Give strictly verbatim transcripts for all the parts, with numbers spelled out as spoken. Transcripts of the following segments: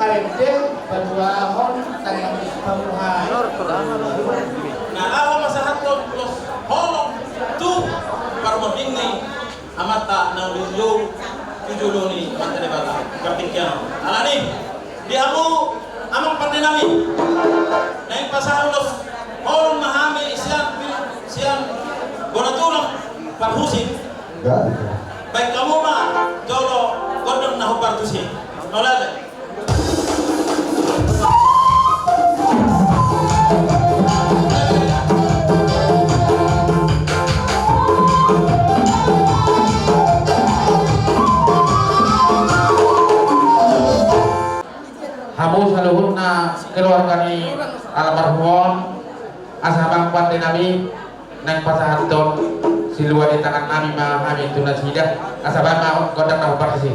Marende patuahon tangiang pamuhai. Na laho pasahathon ulos holong tu parmonding ni amanta na uli tu jolo ni Amanta Debata. Partingkian alani di hamu amang pande nami, naeng pasahat ulos holong ma hami sian, sian bona tulang parhusip. Baen hamu ma jolo gondang na hombar tusi. Mauliate. Hamu saluhutna keluarga ni almarhum on, asa amang pande nami, naeng pasahathon silua ni tangan nami ma hami tu nasida, asa baen ma gondang na hombar tusi.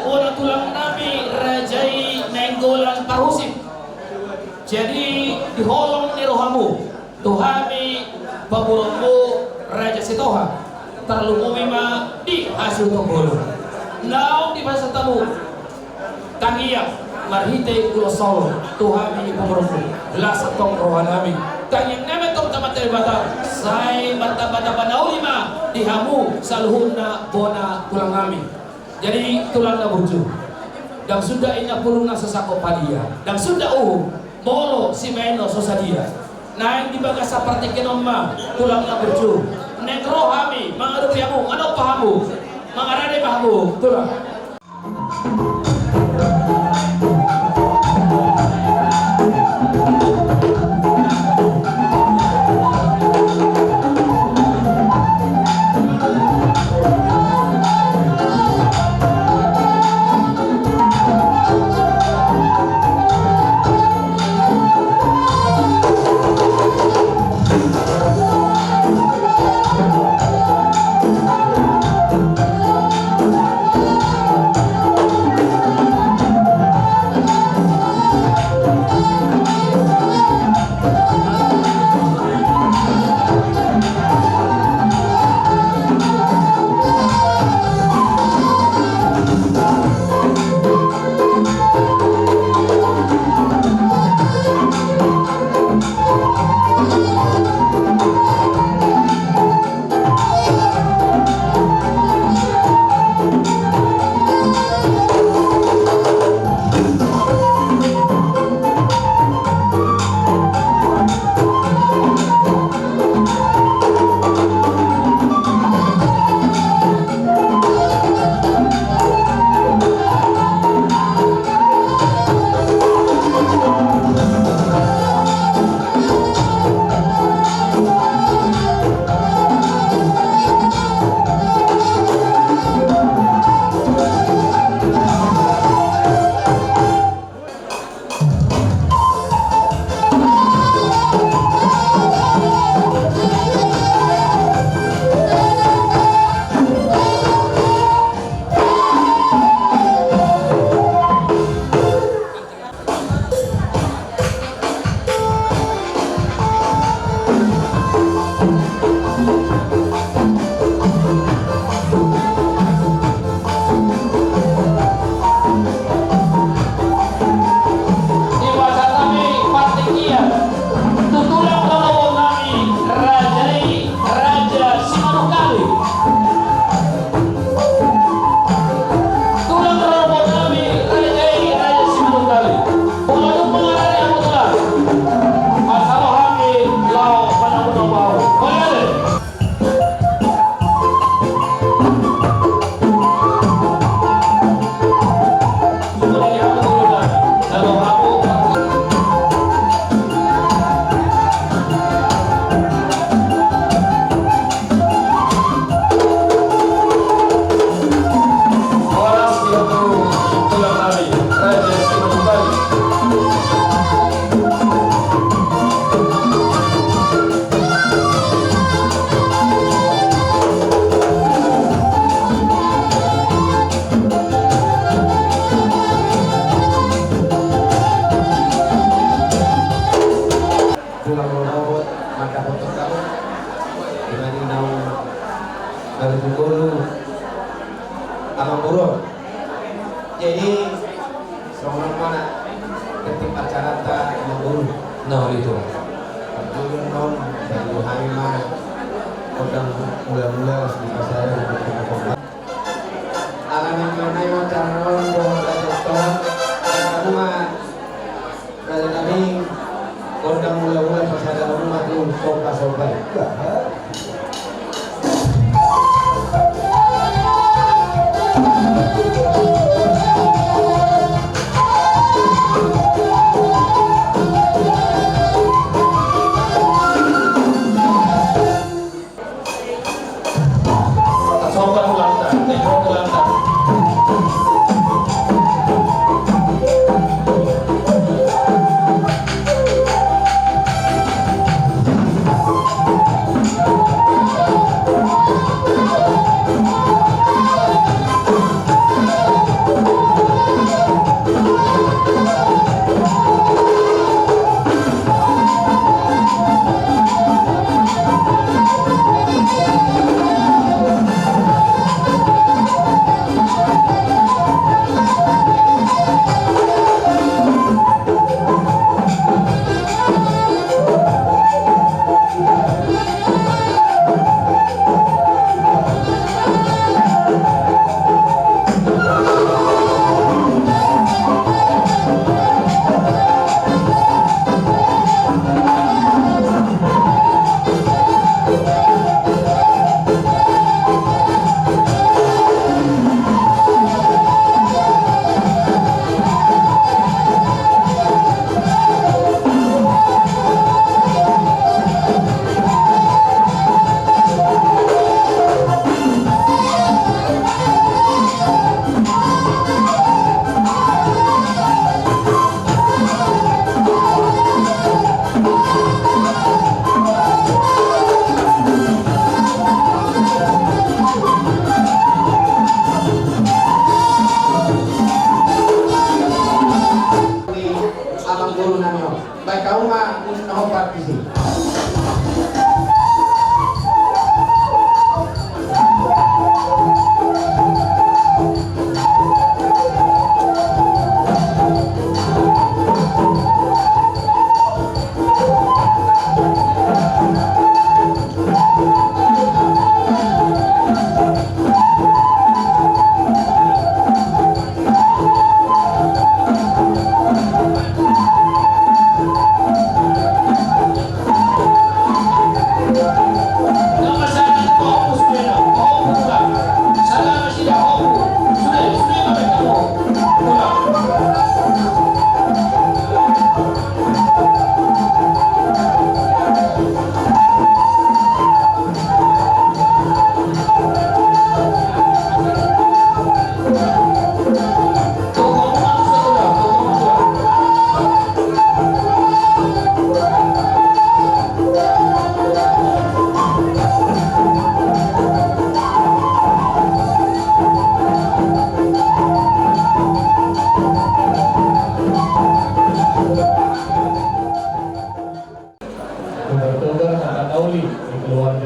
Bona tulang nami Raja i Nainggolan Parhusip. Jadi di holong ni rohamu tu hami pamoruonmu Raja Sitohang, tarlumobi ma di hasuhuton bolon. Naung dipasahat hamu tangiang marhite ulos holong tu hami pamoruonmu, las antong roha nami. Tangiang nami antong tu Amanta Debata, sai martambatamba na uli ma di hamu saluhutna bona tulang nami. Jadi tulang na burju, ndang suda inna pulung na so sangkop padia, ndang suda uhum molo sibahenon so sadia. Naeng di bagasan partingkian on ma, tulang na burju. Naeng ro hami mangadopi hamu, mangadopi hamu, mangarade ma hamu, tulang. Dipasahat hami partingkian tu tulang rorobot nami, raja i, Raja Simanungkalit. Tulang rorobot nami, raja i, Raja Simanungkalit. Pola dung mangarade hamu, tulang, asa ro hami laho manangkok na bau. Pola deh. Tulang rorobot, mandapothon hamu. Di na naung baru tu ngolu amangboru. Jadi, songon on ma na tertib acaranta, amangboru. Nah, itu. Parjolo on, baru hami ma gondang mula-mula, di pasar, di pasar. Alana i ma, acara on dohot raja on, raja nami, gondang mula-mula, pasahat hamu ma tu somba-somba i.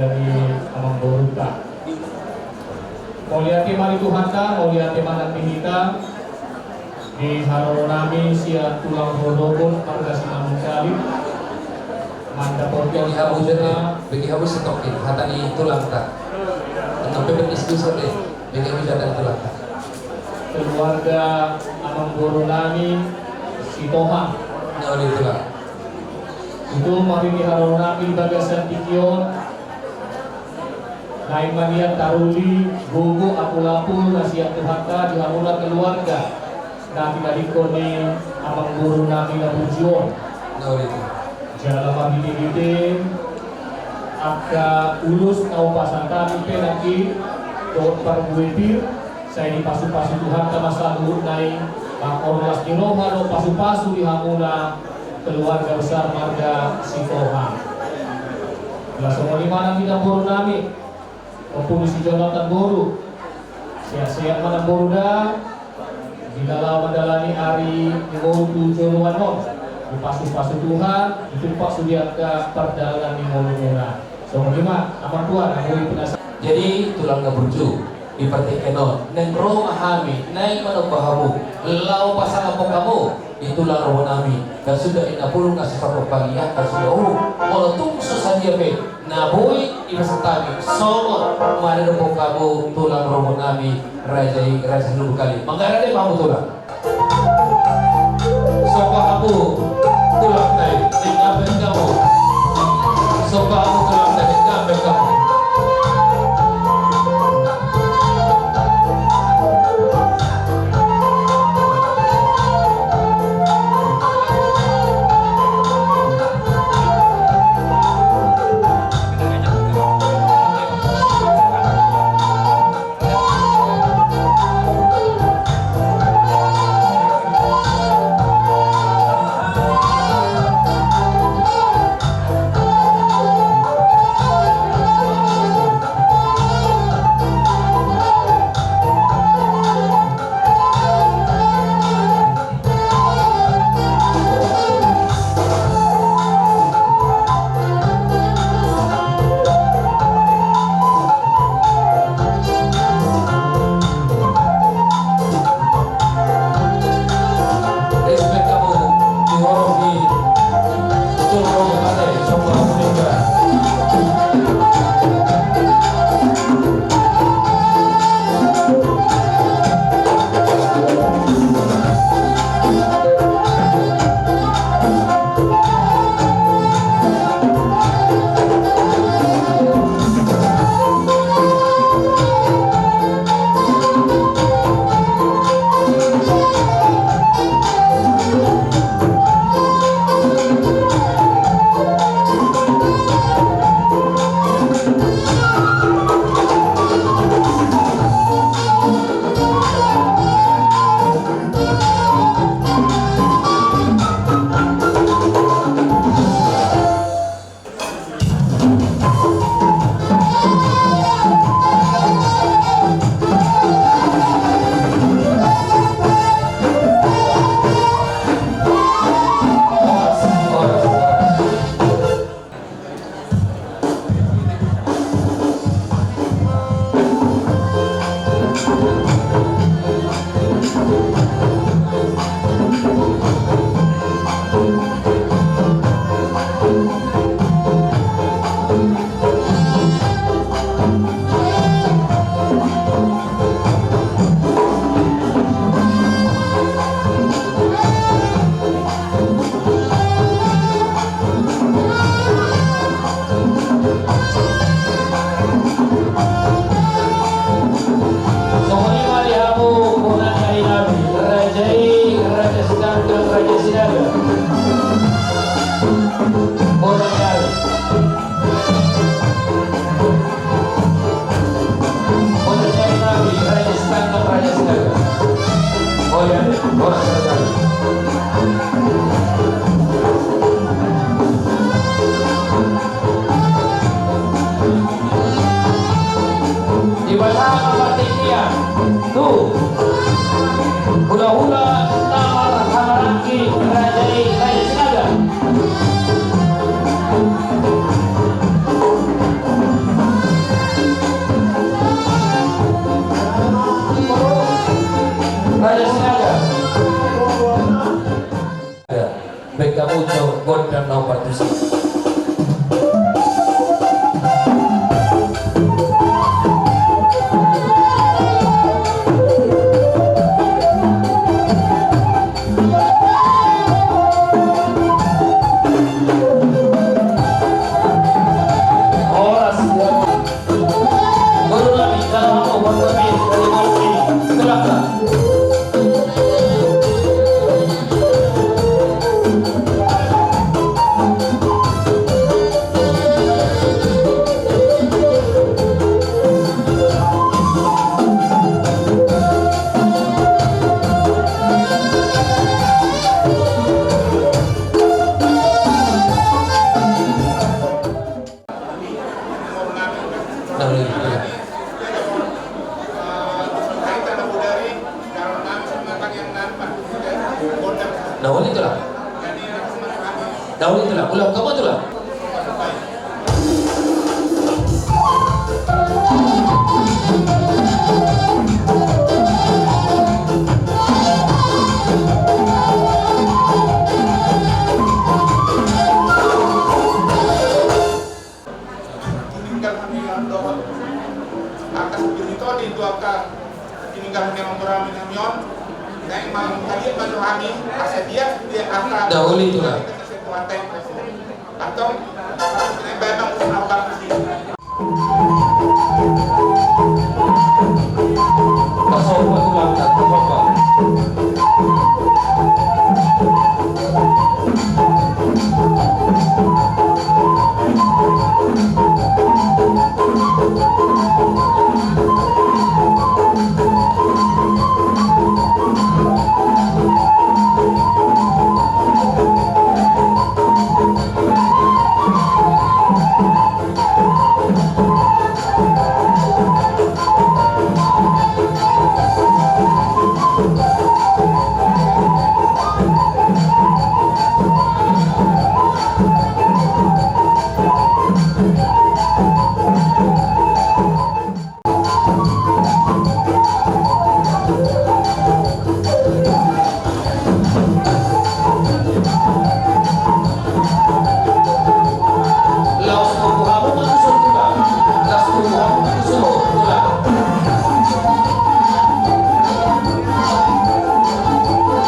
Dari amangborunta. Mauliate ma di Tuhanta, mauliate ma nang di hita, di haroro nami sian tulang rorobot marga Simanungkalit. Mandapothon, bege hamu jate, bege hamu sitokin hata ni tulangta. Antong pe berdiskusi be, bege hamu jate tulangta. Keluarga amangboru nami Sitohang. Nauli tulang. Itu ma di haroro nami di bagasan tingki on. Naeng ma nian taruli gogo apul-apul na sian Tuhanta di hamuna keluarga na tinadingkon ni amangboru nami na burju on. Nauli tulang. Jala marhite-hite angka ulos na hupasahat hami pe nangkin dohot parbue pir, sai dipasu-pasu Tuhanta ma saluhutna i, mangkorhon las ni roha dohot pasu-pasu di hamuna keluarga besar marga Sitohang. Jala songon i ma nang di namboru nami, Ompu ni si Jonathan boru. Sehat-sehat ma namboru da, jala laho mandalani ari ni ngolu tu joloan on. Dipasu-pasu Tuhan, ditumpak sude angka pardalanan ni ngolumuna. Songon i ma, amang tua, na boi penasaran. Jadi, tulang na burju, di partingkian on, naeng ro ma hami, naeng manomba hamu, laho pasangaphon hamu di tulang rorobot nami, na suda inna pulung na so saporparian, na suda uhum, molo tung so sadia pe na boi dipasahat hami, songon ma na didokhon hamu tulang rorobot nami, raja i, raja Simanungkalit. Manggarar ma hamu tulang. Somba hamu tulang nai, denggan be hamu. Somba hamu tulang nai, denggan be hamu. Songon i ma di hamu bona ni ari nami, raja i, raja Sitanggang, raja Sinaga. Bona ni ari. Bona ni ari nami, raja Sitanggang, raja Sinaga. Oh iya, bona ni ari. Dipasahat ma partingkian tu hulahula na marhaha maranggi, raja i, raja Sinaga. Nau partusi. Horas, ya. Boru nami, kalau mau buat kami, dari Maluku ini, silakan. Nah, uli, uli. Nah, uli, tulang. Nah, uli, tulang. Ulang, kamu, tulang. Tininggal hami on dohot angka sipir ni tondi tu angka tininggal hami, amang boru nami on. Naeng mangaliat ma tu hami asa dia dia angka. Dahulu itulah. Antong naeng baen ma urusan abang di sini. Pasopa tulang, pasopa.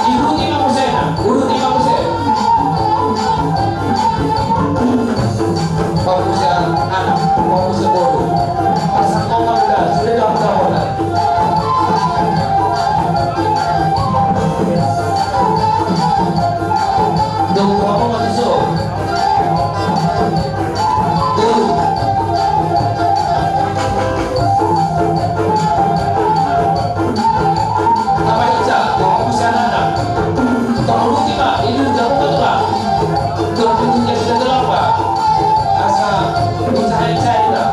Uruti ma muse, uruti ma muse. Pamuse anak, pamuse boru. Pasahat ma uda, sude dapotan. Dung hamu ma dison. Dung. Tama ica, tama usia nana. Tama usia ma, ini udah mau tuh lah. Tuh, tuh, tuh, ya sudah tuh lah, Pak. Asa, usaha ica ita.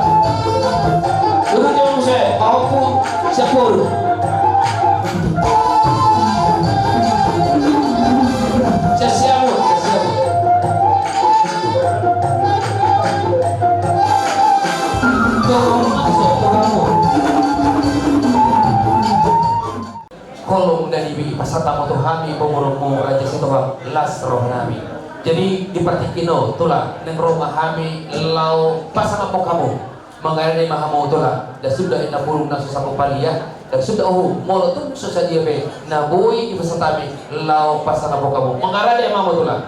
Dulu dia mau saya, mau pun, siap pun. Siap, siap, siap. Holong na dipasahat hamu tu hami, pamoruonmu Raja Sitohang, las roha nami. Jadi di partingki on, tulang, naeng ro ma hami laho pasangaphon hamu. Mangarade ma hamu, tulang, ndang suda inna burung na so sanggup palia, ndang suda, oho, molo tung so sadia pe na boi dipasahat hami laho pasangaphon hamu. Mangarade ma hamu, tulang.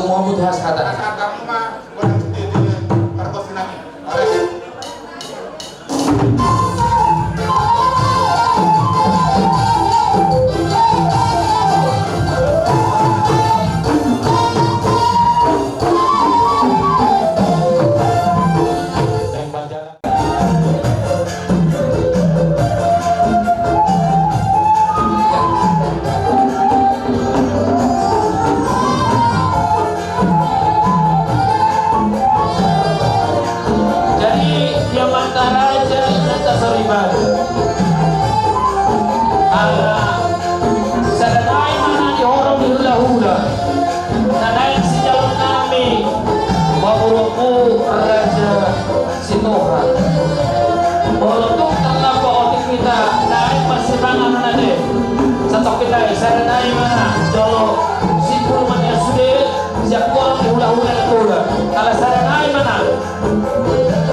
Muhamud has hata. Hata kamu ma, godang sendiri, parpos nami. Oke. Jadi, dia mantara jadi kata soriban. Ala, sada nai ma na di horong di hula-hula. Na naeng sijalo nami, mamuruku raja. Sitoha. Molo tung tangkas paotik hita, naeng ma simangan na de. Satongkin nai, sada nai ma na jolo simpul ma na sude, sian puang ni hula-hula na tola. Ala sada nai ma na.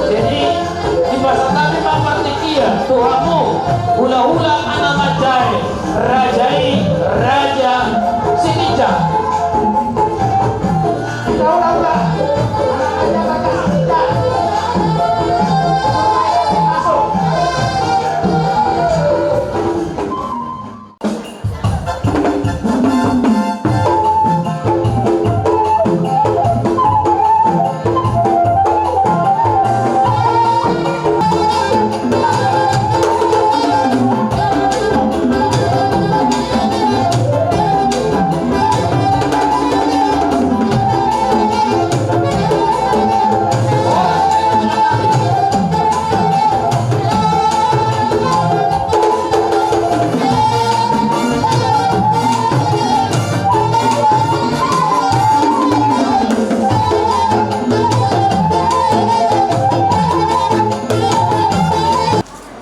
Jadi, dipasahat hami ma partingkian tu hamu, hula-hula anak manjae. Raja i, raja Sitinjak.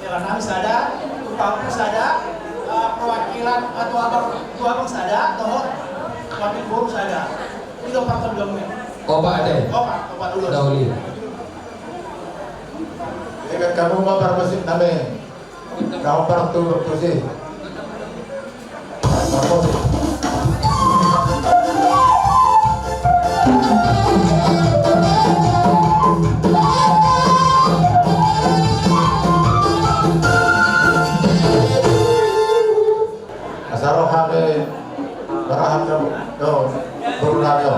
Jalan nami sada, tumpalku sada, eh, perwakilan, eh, tuabang, tuabang sada, toho, wakil boru sada. Itu opat tolu dua menit. Opat, ate. Opat, opat dulu. Dauli. Ikan kamu ma parpos nami. Kau partu berpusi. Asa roha be barahan do, do, berulang yo.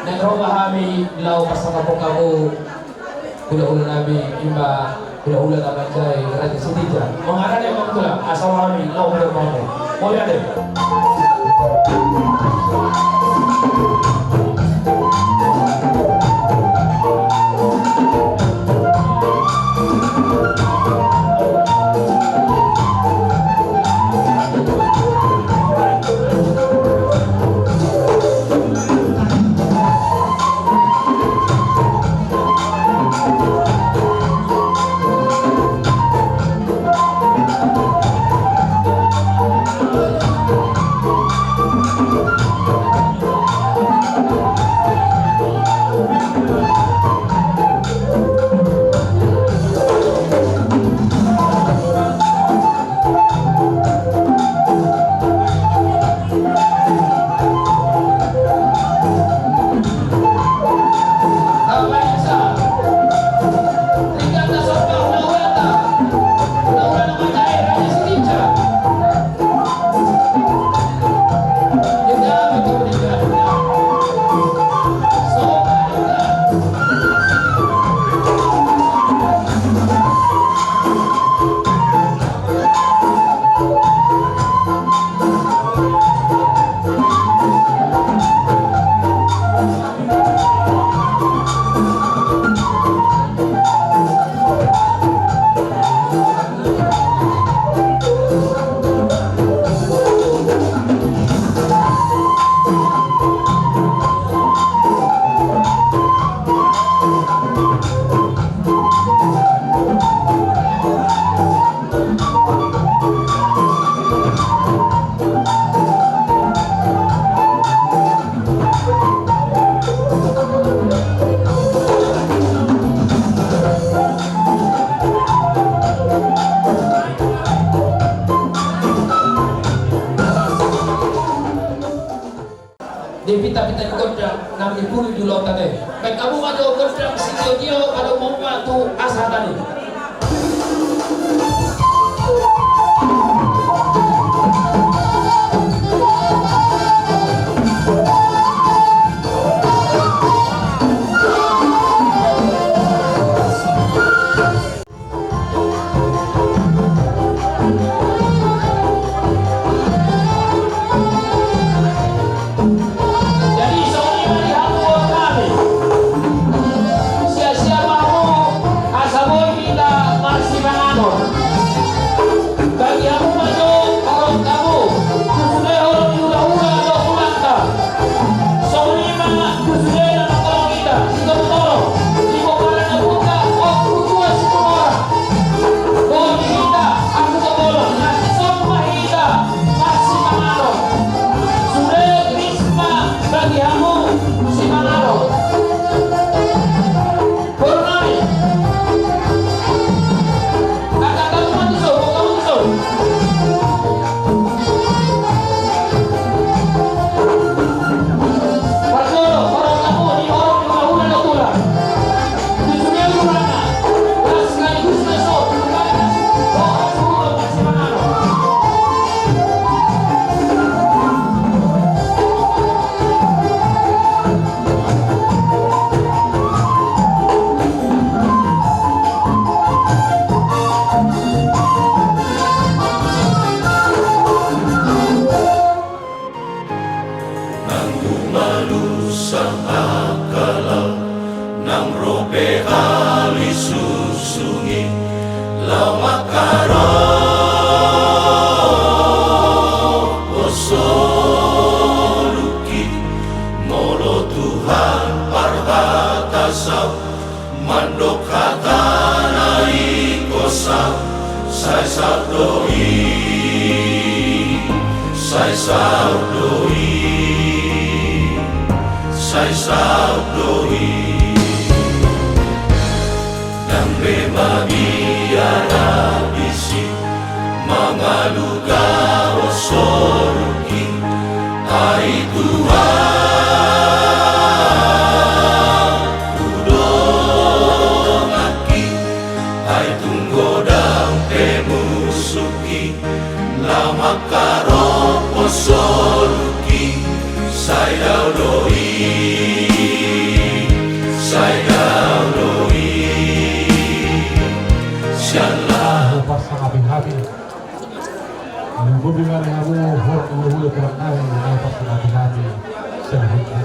Naeng ro ma hami laho parsangkapon hamu hulahula nami, ima hulahula na manjae Raja Sitinjak. Mangarade ma tulang, asa ro hami laho parsangkapon. Mauliate. Gondang na dipuli di ulaonta te. Baen hamu ma jo gondang sitio-tio, adong ma tu asa tadi. Jadi songon i ma di hamu, boru nami. Siap-siap ma hamu, asa boi hita marsipanganon. Bagi hamu ma jo horong hamu, tu sude horong ni hulahula dohot tulangta. Songon i ma tu sude na mangholongi hita, di tongtong, di pomparan na buka, Ompu Tua Situmorang. Boi hita, Ompu Tua Bolon, langsung ma hita marsipanganon. Sude ris ma bagi hamu sipanganon. Boru nami. Angkat tangan tu son, tangan tu son. Parjolo, horong hamu di horong ni hulahula dohot tulang. Di sude hulahula. Las kali husna so, las. Horong hamu marsipanganon. Nang umalusan angka laho, nang ro pe hali susungi, laho mangkaropo soluki, molo Tuhan parhata saut, mandok hatana ingkon saut, sai saut do i, sai saut do i, sai saut do i. Ndang be mabiar ambisi, mangaluka ho soluki, ai Tuhan, tu donganki, ai tung godang pe musuhki, laho mangkaropo soluki, sai dao do i, sai dao do i, sian laho. Pasangapi-api. Lumobi ma di hamu horong ni hulahula tulang nami, na pasangapi-api. Selanjutnya.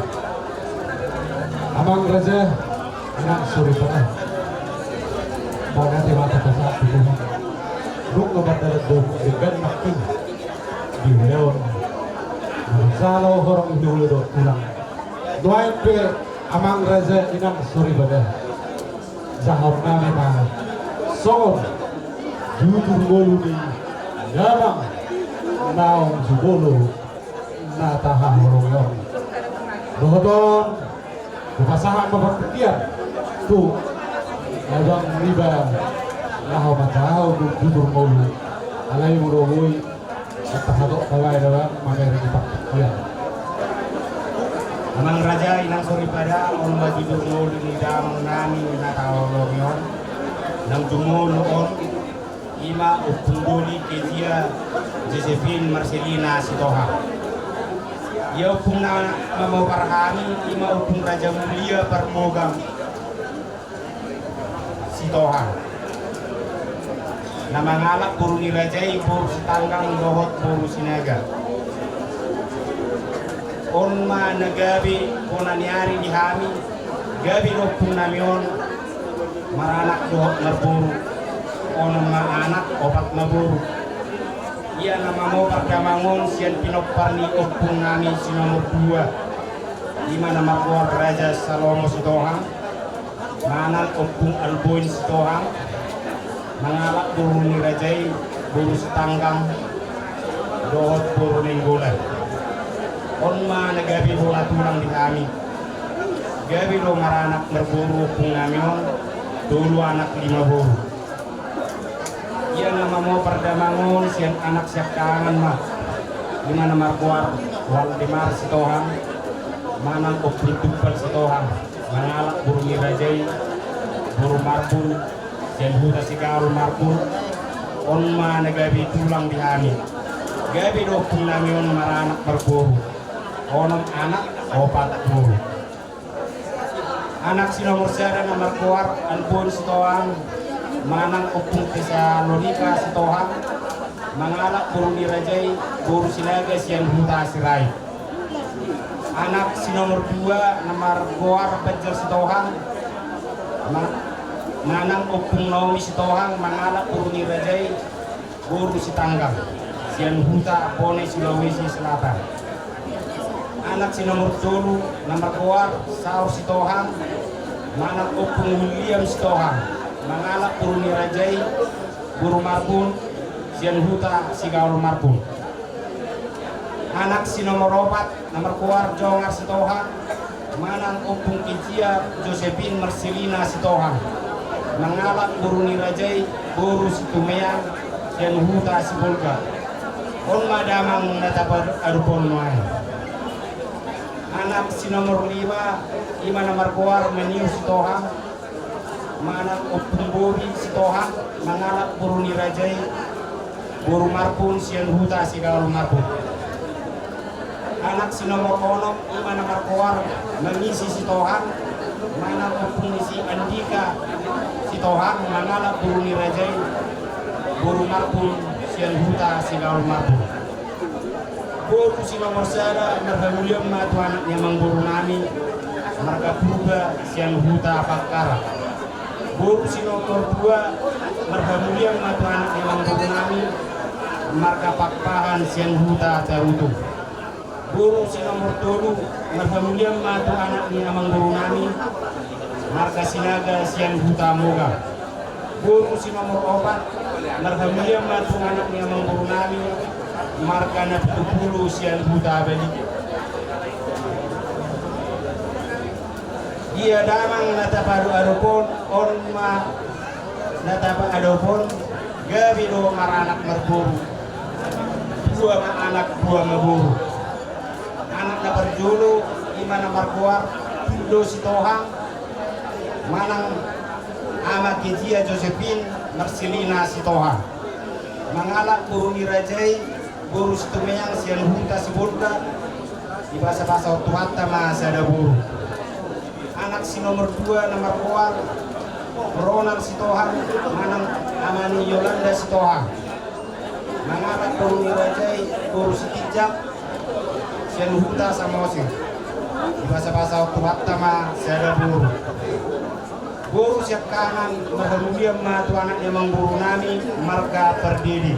Amang raja, inang soripada. Mauliate ma tapasahat tu Tuhan. Dung na mardalan dohot denggan nangkin di ulaon na manjalo horong ni hulahula dohot tulang. Nuaeng pe amang raja, inang soripada, jahon nami ma songon tutur ngolu ni damang naung jumolo na tahaholongi on. Dohot on, hupasahat ma partingkian tu abang niba laho manjahahon tutur ngolu. Alai molo boi, tahatop ma baen, abang, mamereng partingkian. Amang raja, inang soripada, on ma tutur ngolu ni damang nami na tahaholongi on. Naung jumolo on, i ma Ompung Doli Kezia Josephine Marcelina Sitohang. Ia ompung na mamopar hami, i ma Ompung Raja Mulia Parmogang Sitohang, na mangalap boru ni raja i, boru Sitanggang dohot boru Sinaga. On ma na gabe bona ni ari di hami. Gabe do ompung nami on maranak dohot marboru, onom ma anak, opat ma boru. Ia na mamopar damang on sian pinompar ni ompung nami si nomor dua, i ma na margoar Raja Salomo Sitohang, manang Ompung Alboin Sitohang, mangalap boru ni raja i, boru Sitanggang dohot boru Nainggolan. On ma na gabe bola tulang di hami. Gabe do maranak marboru ompung nami on, tolu anak lima boru. Ia na mamopar damang on sian anak siangkangan ma, i ma na margoar Waldemar Sitohang, Manang Ompung Tumpal Sitohang, mangalap boru ni raja i, boru Marbun, sian huta Sigaol Marbun. On ma na gabe tulang di hami. Gabe do ompung nami on maranak marboru. Onom anak, opat boru. Anak si nomor sada na margoar Anbon Sitohang, manang Ompung Tesalonika Sitohang, mangalap boru ni raja i, boru Sinaga sian huta Sirait. Anak si nomor dua na margoar Banjar Sitohang, ma-, manang Ompung Naomi Sitohang, mangalap boru ni raja i, boru Sitanggang, sian huta Bone, Sulawesi Selatan. Anak si nomor tolu na margoar Saur Sitohang, manang Ompung William Sitohang, mangalap boru ni raja i, boru Marbun, sian huta Sigaol Marbun. Anak si nomor opat na margoar Jongar Sitohang, manang Ompung Kezia Josephine Marcelina Sitohang, mangalap boru ni raja i, boru Situmeang, sian huta Sibolga. On ma damang na tapaadop on nuaeng. Anak si nomor lima, i ma na margoar Maniur Sitohang, manang Ompung Bobi Sitohang, mangalap boru ni raja i, boru Marbun, sian huta Sigaol Marbun. Anak si nomor onom, i ma na margoar Mangisi Sitohang, manang Ompung ni si Andika Sitohang, mangalap boru ni raja i, boru Marbun, sian huta Sigaol Marbun. Boru si nomor sada, marhamulian ma tu anak ni amangboru nami, marga Purba, sian huta Pangkara. Boru si nomor dua, marhamulian ma tu anak ni amangboru nami, marga Pakpahan, sian huta Tarutung. Boru si nomor tolu, marhamulian ma tu anak ni amangboru nami, marga Sinaga, sian huta Moga. Boru si nomor opat, marhamulian ma tu anak ni amangboru nami, marga Napitupulu, sian huta Bali. Ia damang na tapaadop-adop on, on ma na tapaadop on, gabe do maranak marboru. Dua ma anak, dua ma boru. Anak na parjolo, i ma na margoar Pindo Sitohang, manang Ama Kezia Josephine Marcelina Sitohang, mangalap boru ni raja i, boru Situmeang, sian huta Sibolga. Dibasabasa on Tuhanta ma sada boru. Anak si nomor dua na margoar Ronald Sitohang, manang Ama ni Yolanda Sitohang, mangalap boru ni raja i, boru Sitinjak, sian huta Samosir. Dibasabasa on Tuhanta ma sada boru. Boru siangkangan, marhamulian ma tu anak ni amangboru nami, marga Pardede.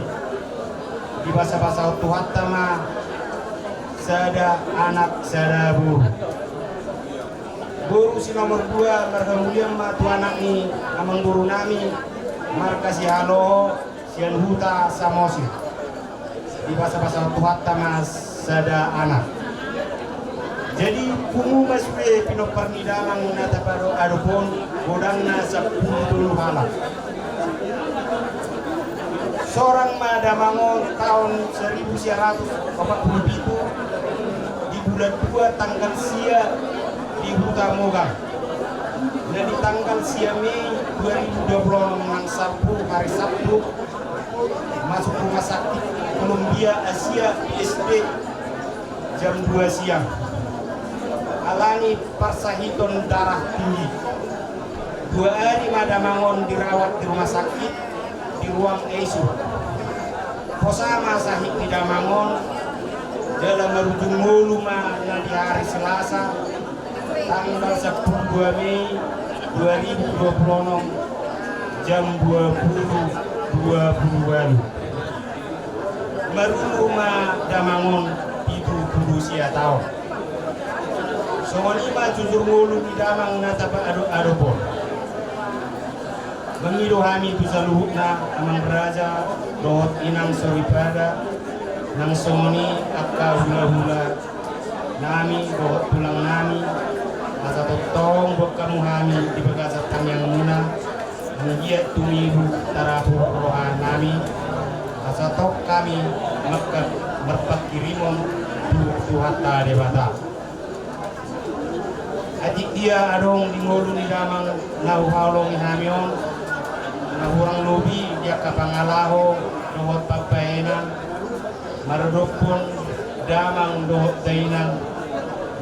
Dibasabasa on Tuhanta ma sada anak, sada boru. Boru si nomor dua, marhamulian ma tu anak ni amangboru nami, marga Sihaloho, sian huta Samosir. Dibasabasa on Tuhanta ma sada anak. Jadi pungu ma sude pinompar ni damang na tapaadop-adop on, godangna sampulu tolu halak. Sorang ma damang on taon saribu sia ratus opat pulu pitu, di bulan dua tanggal sia, di huta Moga. Na di tanggal sia Mei dua ribu dua pulu onom, nang Sabtu, hari Sabtu, masuk rumah sakit Columbia Asia P S D jam dua siang. Alani parsahiton darah tinggi. Dua ari ma damang on dirawat di rumah sakit, di ruang I C U. Posa ma sahit ni damang on, jala marujung ngolu ma na di hari Selasa, tanggal sampulu dua Mei dua ribu dua pulu onom, jam dua pulu dua pulu walu. Marumur ma damang on pitu pulu sia taon. Songon i ma jujur ngolu ni damang na tapaadop-adop on. Mangido hami tu saluhutna, amang raja dohot inang soripada, nang songon i angka hulahula nami dohot tulang nami, asa tongtong buat hamu hami di bagasan tangiangmuna, manggiat tumibu tarapul roha nami, asa tong hami mangkat marpanghirimon tu Tuhanta Debata. Atik dia adong di ngolu ni damang na huhaholongi hami on, na hurang lobi di angka pangalaho dohot pambahenan, maradophon damang dohot dainang,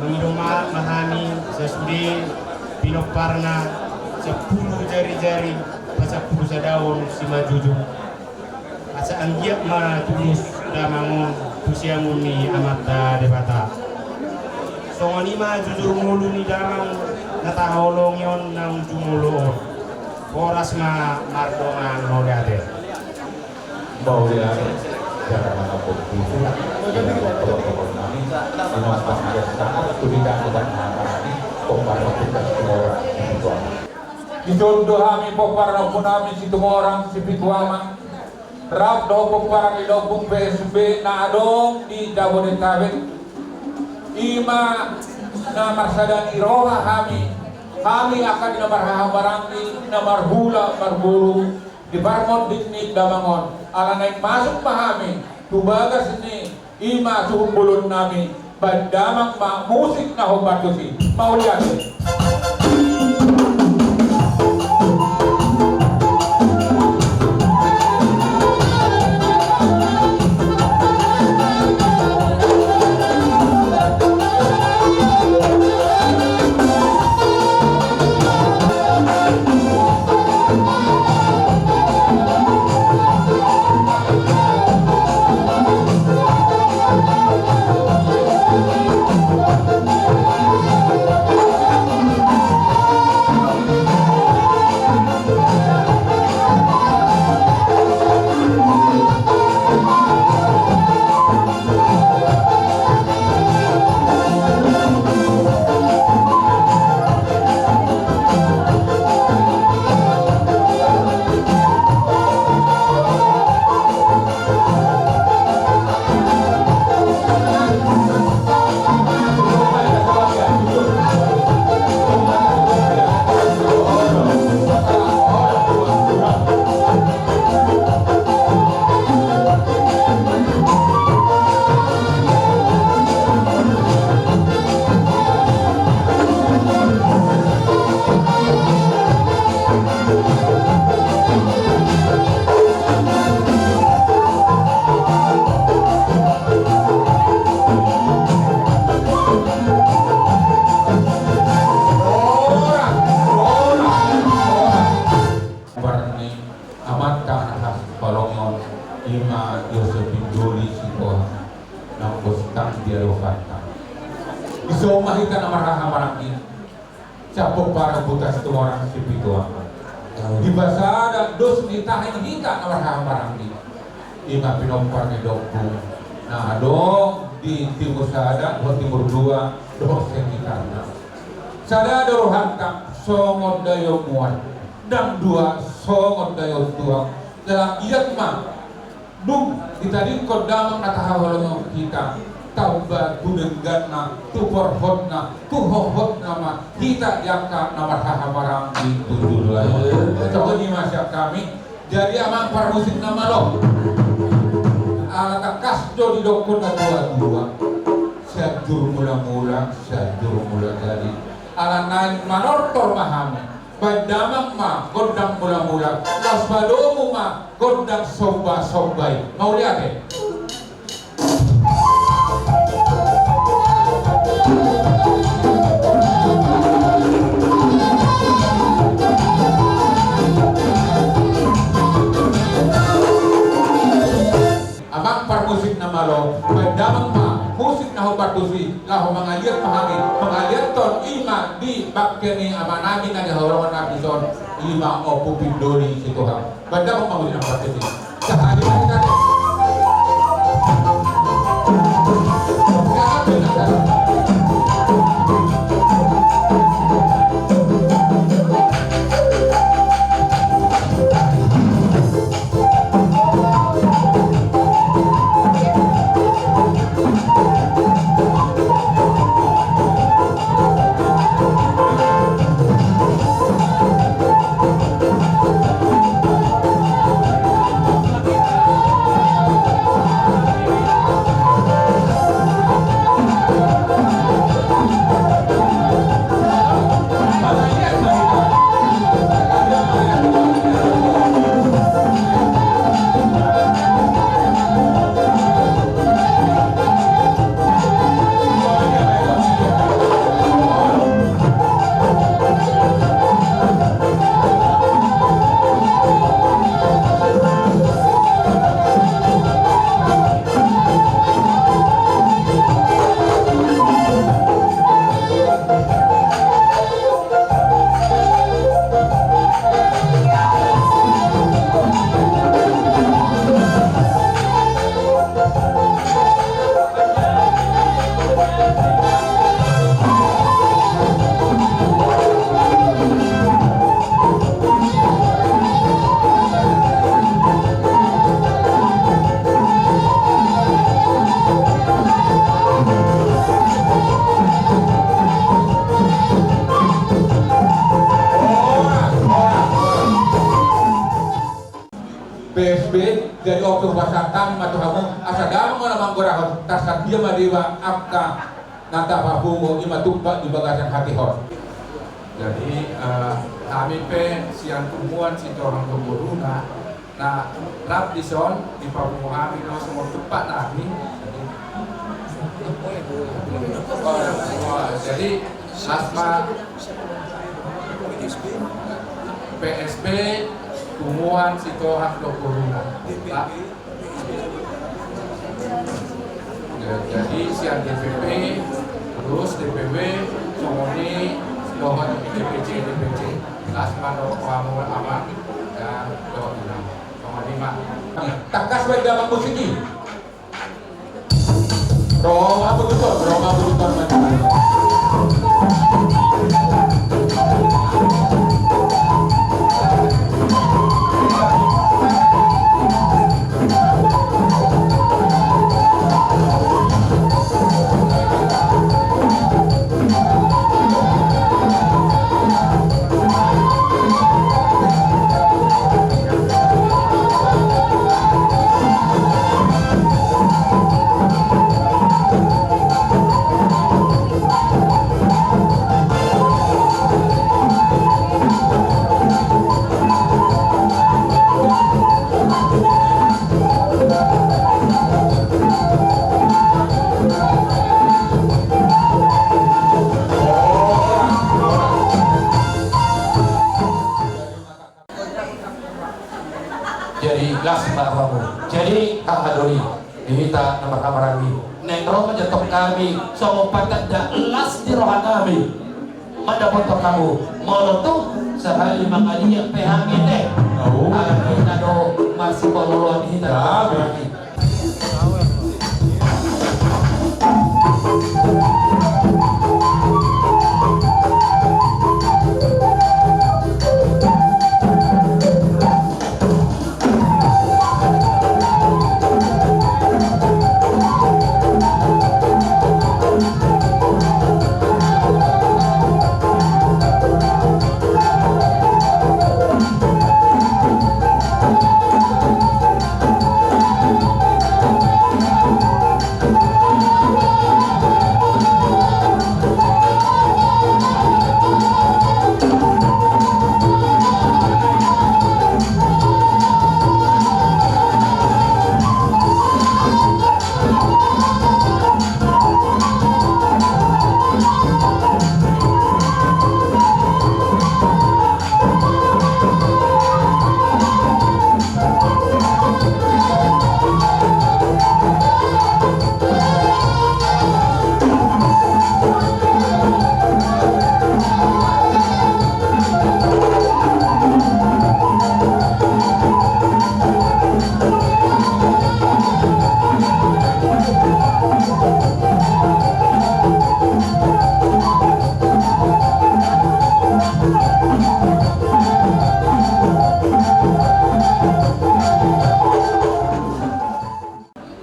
mangido maaf ma hami sasude pinomparna sampulu jarijari pasampulu sadaon simanjujung. Asa anggiat ma tulus damang on tu siamun ni Amanta Debata. Songon i ma jujur ngolu ni damang na tahaholongi on naung jumolo on. Horas ma mardongan, mauliate. Mauliate. Jala manopot tutu. Jala manopot nami. Ina pangarian sangat tu di dalam hati. Pomparan Ompu Situmorang Situang. Dison do hami pomparan ompunami Situmorang Sipitu Ama, rap dohot pomparan ni da Ompu P S B na adong di Jabodetabek. I ma na marsada ni roha hami, hami angka di na marhahamaranggi, na marhula marboru di parmonding ni damang on. Ala naeng masuk ma hami tu bagas ni I ma suhut bolonnami, baen damang ma musik na hombar tusi. Mauliate. Ora, ora, ora. Pomparan ni amanta na haholongi on, i ma Josepin Doli Sitohang, nang bostang di adohanta. Dison ma hita na marhahamaranggi, sian pomparan Ompu Situmorang Sipitu Ama. Dipasada dos ni tahi ni hita na marhahamaranggi, i ma pinompar ni da Ompu na adong di Timur Sada dohot Timur Dua dohot sekitarna. Sada do rohanta songon daion mual, dang dua songon daion tuak. Jala anggiat ma dung ditadingkon damang na tahaholongi on hita, tamba tu dengganna, tu porhotna, tu hohotna ma hita di angka na marhahamaranggi tu joloan on. Songon i ma sian hami. Jadi amang parmusik na malo, ala tangkas do didokkon na tua-tua, Sianjur Mulamula, Sianjur Mula Jadi. Ala naeng manortor ma hami, baen damang ma gondang mulamula, laos padomu ma gondang sombasomba i. Mauliate. Amang parmusik na malo, baen damang ma musik na hombar tusi, laho mangaliat ma hami, mangaliathon i ma di bangke ni amanami na di haholongan nami dison, i ma Ompu Pindoli Sitohang. Baen damang ma musik na hombar tusi. Sahali ma hita. Jadi oto pasahat ma tu hamu, asa damang ma na manggorahon, tarsandia ma deba angka na tapapungu i ma tumpak di bagasan hatiha on. Jadi, eh, hami pe sian Punguan Sitohang dohot Boruna, na rap dison dipapungu hami do songon tumpak nami. Jadi, las ma P S B, Punguan Sitohang dohot Boruna. Jadi sian D P P, terus D P W, songon i dohot D P C, D P C. Las ma do hamu amang, ya, dohot inang. Songon i ma. Tangkas baen damang musik i. Ro ma pututon, ro ma pututon. Jadi las ma hamu. Jadi haha doli, di hita na marhamaranggi, naeng ro ma jo tong hami songon patanda las di roha nami mandapothon hamu. Molo tung sahali mangaliat pe hami, te, au, hami na do marsipaoloan di hita na marhamaranggi.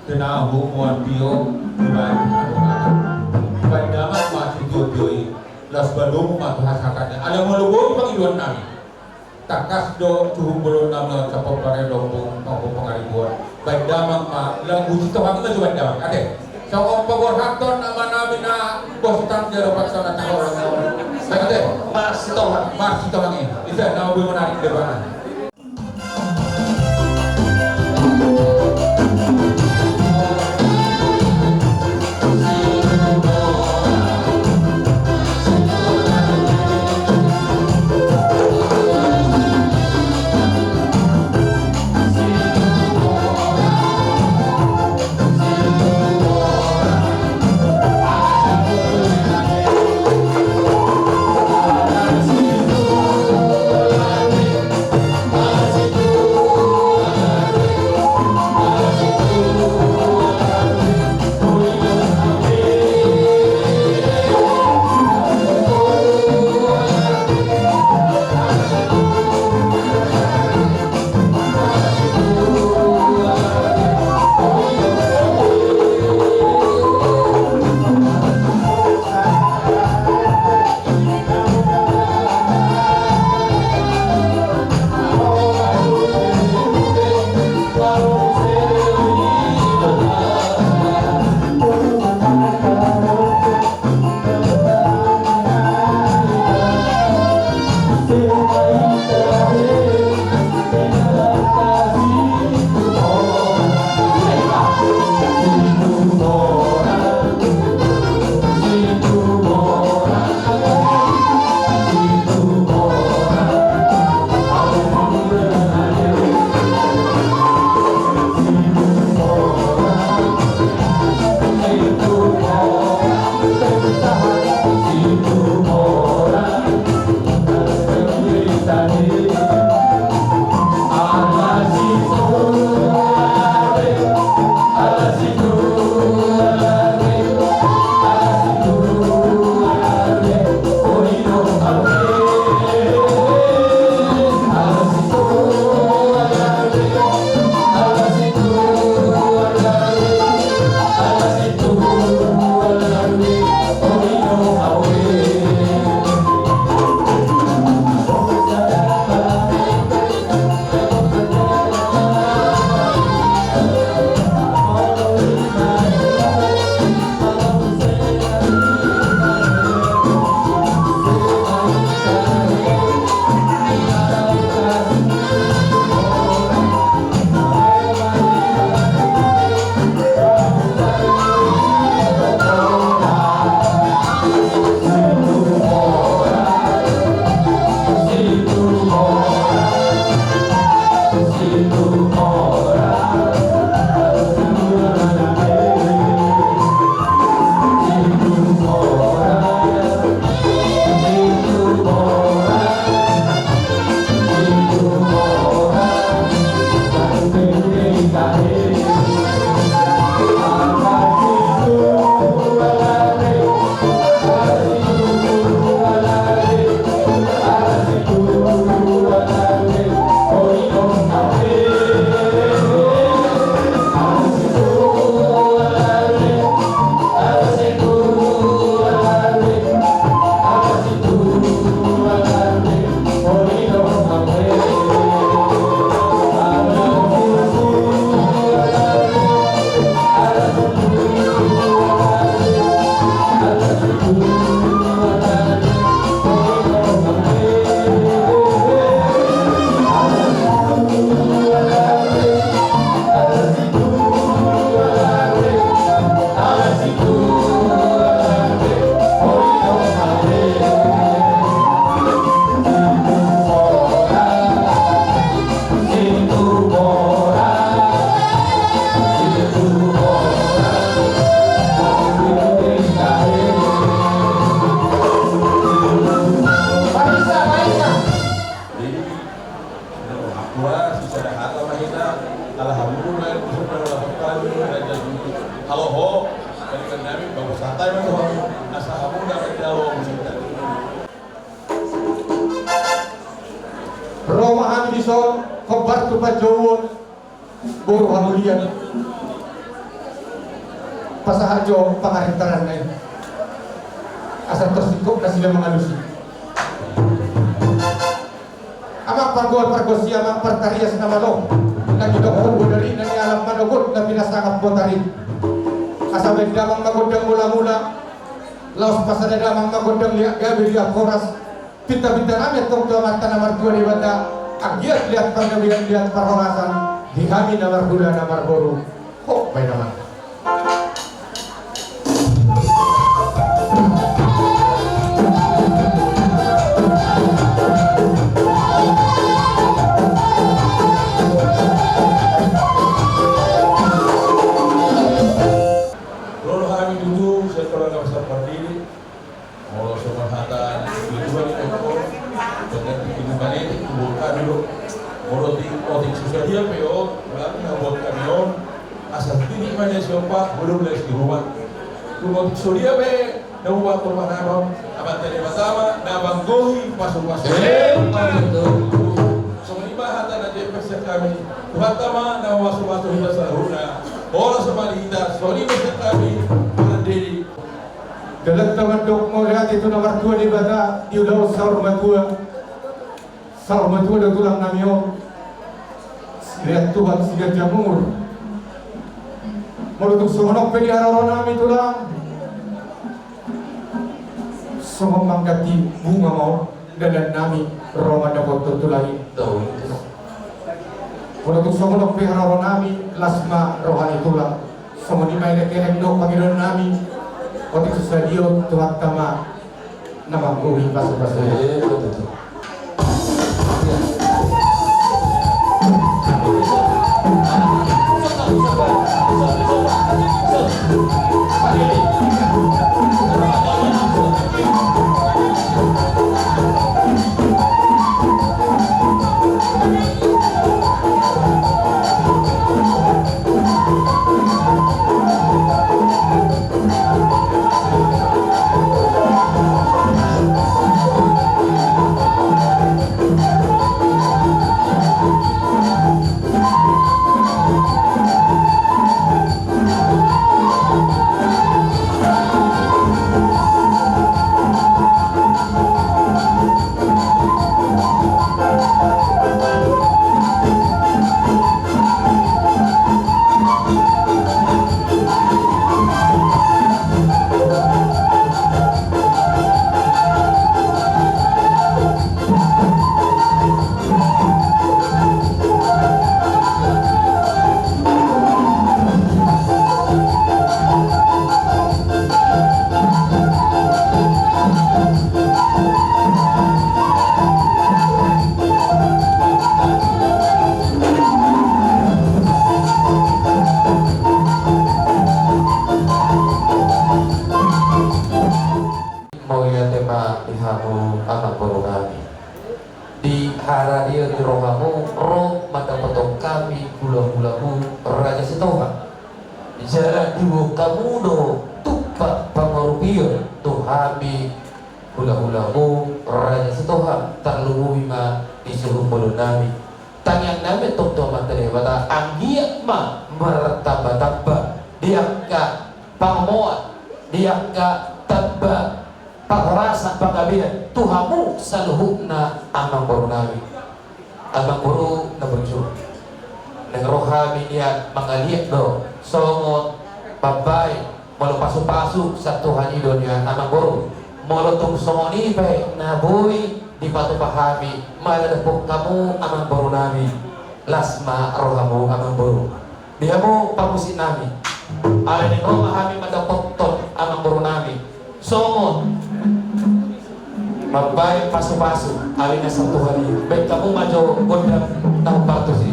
Tena ho muan tio, baen damang ma sitio-tio i, laos balomu ma tu hasahatanna. Alai molo boi pangidoan nami, tangkas do tu humbolon nami on sapomparan ni lombung, pangaribuan. Baen damang ma, lagu Sitohang i ma jo baen damang, ate. Songon paborhathon ama nami na bostang di adopan sana tahu. Baen, ate. Marsitohang. Marsitohang i. Ise na boi menarik debana. Ison, hombar tu panjouon, boru hamulian. Pasahat jo pangarintaranna i, asa tor singkop nasida mangalusi. Amang pargoar pargonsi, amang partarias na malo, na gidokhon bodari na nialap manogot na pinasangap botari. Asa baen damang ma gondang mulamula, laos pasada damang ma gondang liat gabe liat horas. Pintapinta nami antong tu Amanta na martua Debata, anggiat liat pargabean liat parhorasan di hami na marhula na marboru. Ho, baen damang. Ro do hami tutu, sian Kolana Pasar Pardede. Molo songon hata ni Tuhan i, tongtong pengganti ibu panetik, tu buat kami do. Molo otik, otik so sadia pe on, ulang na buat kami on, asa titik ma na siompa, godang na si rumah. Tung otik so sadia pe na buat parmahanon, Amanta Debata ma na manggohi pasupasu. Eh, betul. Songon i ma hata na jempek sian hami. Tuhanta ma na mamasupasu hita saluhutna. Horas ma di hita, songon i ma sian hami, Pardede. Dalan ta mandok mauliate tu na martua Debata di ulaon saur matua. Saur matua do tulang nami on. Silean Tuhan siganjang umur. Molo tung songon on pe di haroro nami tulang, songon mangganti bunga ma on dalan nami ro mandapothon tulang i. Molo tung songon on pe haroro nami, las ma roha ni tulang. Songon i ma elek-elek do pangidoan nami. Otik so sadia on, Tuhanta ma na manggohi pasupasu. Eh, betul. Mauliate ma di hamu amangboru nami. Di haradian ni rohamu ro mandapothon hami hulahulamu Raja Sitohang. Jala diboan hamu do tumpak pangurupion tu hami hulahulamu Raja Sitohang, tarlumobi ma di suhut bolon nami. Tangiang nami tongtong ma tu Debata, anggiat ma martambatamba di angka pangomoan, di angka tamba parhorasan panggabean tu hamu saluhutna amangboru nami. Amangboru na burju, naeng ro hami nian mangaliat do songon pambaen, molo pasupasu sian Tuhan i do nian amangboru. Molo tung songon i pe na boi dipatupa hami mandapothon hamu amangboru nami, las ma rohamu amangboru. Di hamu parmusik nami, alai naeng ro ma hami mandapothon amangboru nami songon mambaen pasupasu, alai na sian Tuhan i. Baen hamu ma jo gondang na hombar tusi.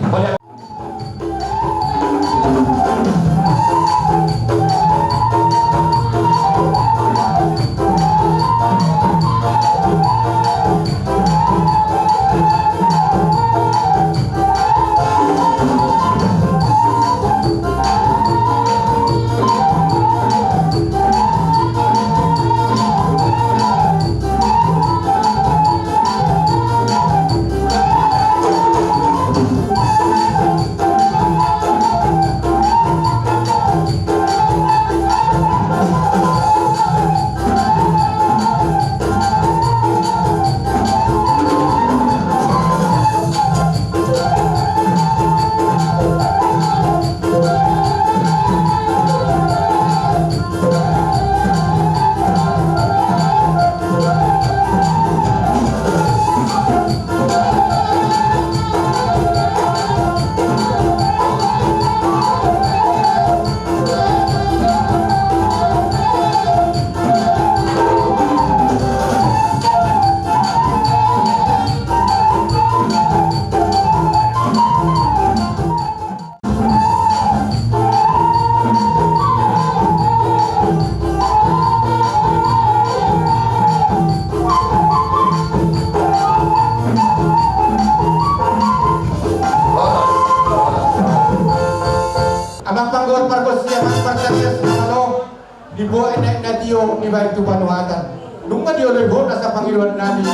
Tio dibaen tu panuhatan. Nunga dioloi ho nasa pangidoan nami.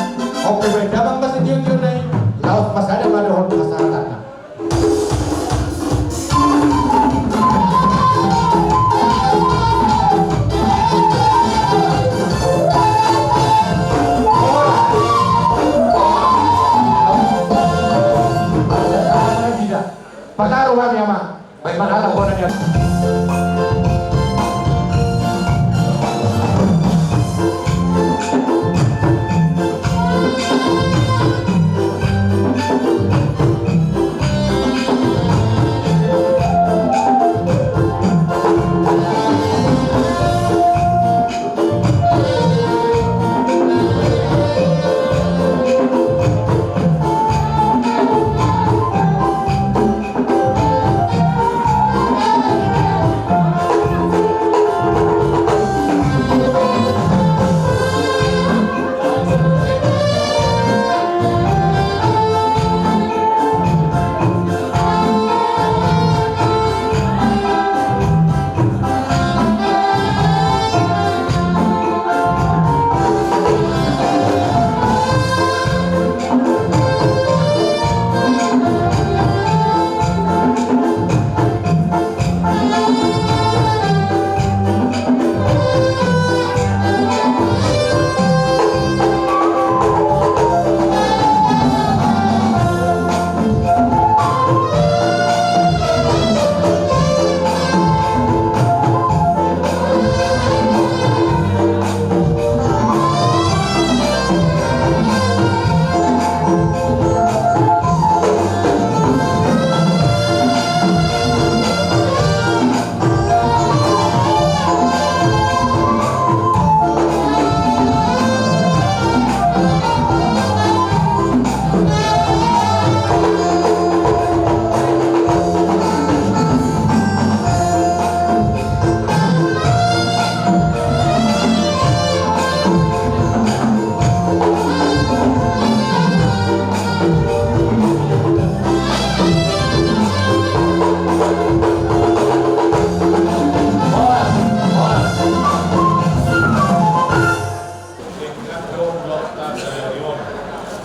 Oke, baen damang ma sitio-tio na i. Laos ma sada ma dohot pasahatanna. Pataru hami ama. Baik, manalah bona dia.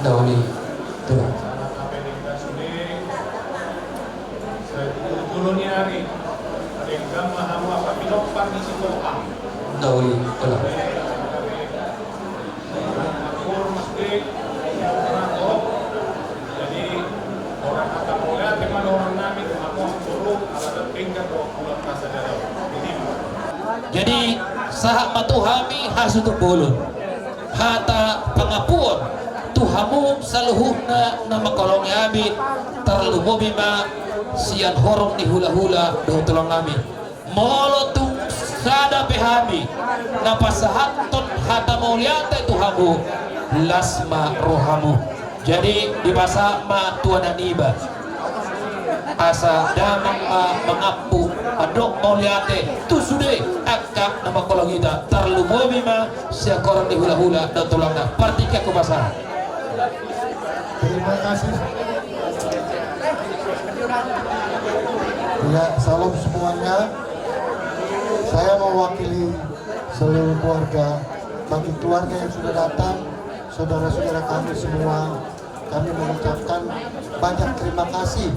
Daoli, tulang. Daoli, tulang. Jadi, sahat ma tu hami hasuhuton bolon. Hata pangampuon tu hamu saluhutna na mangkolongi hami, tarlumobi ma sian horong ni hulahula dohot tulang nami. Molo tung sada pe hami na pasahathon hata mauliate tu hamu, las ma rohamu. Jadi dipasahat ma tu anak niba asa damang ma mangampu, mandok mauliate tu sude angka na mangkolongi hita, tarlumobi ma sian horong ni hulahula dohot tulangna. Partingkian hupasahat. Terima kasih. Ya, salam semuanya. Saya mewakili seluruh keluarga, bagi keluarga yang sudah datang, saudara-saudara kami semua, kami mengucapkan banyak terima kasih,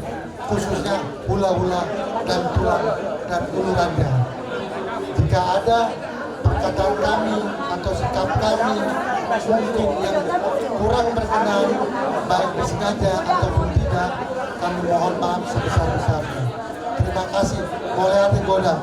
khususnya hulahula dan tulang dan ulu randa. Jika ada perkataan kami atau sikap kami mungkin yang kurang berkenan, baik disengaja ataupun tidak, kami mohon maaf sebesar-besarnya. Terima kasih. Mauliate godang.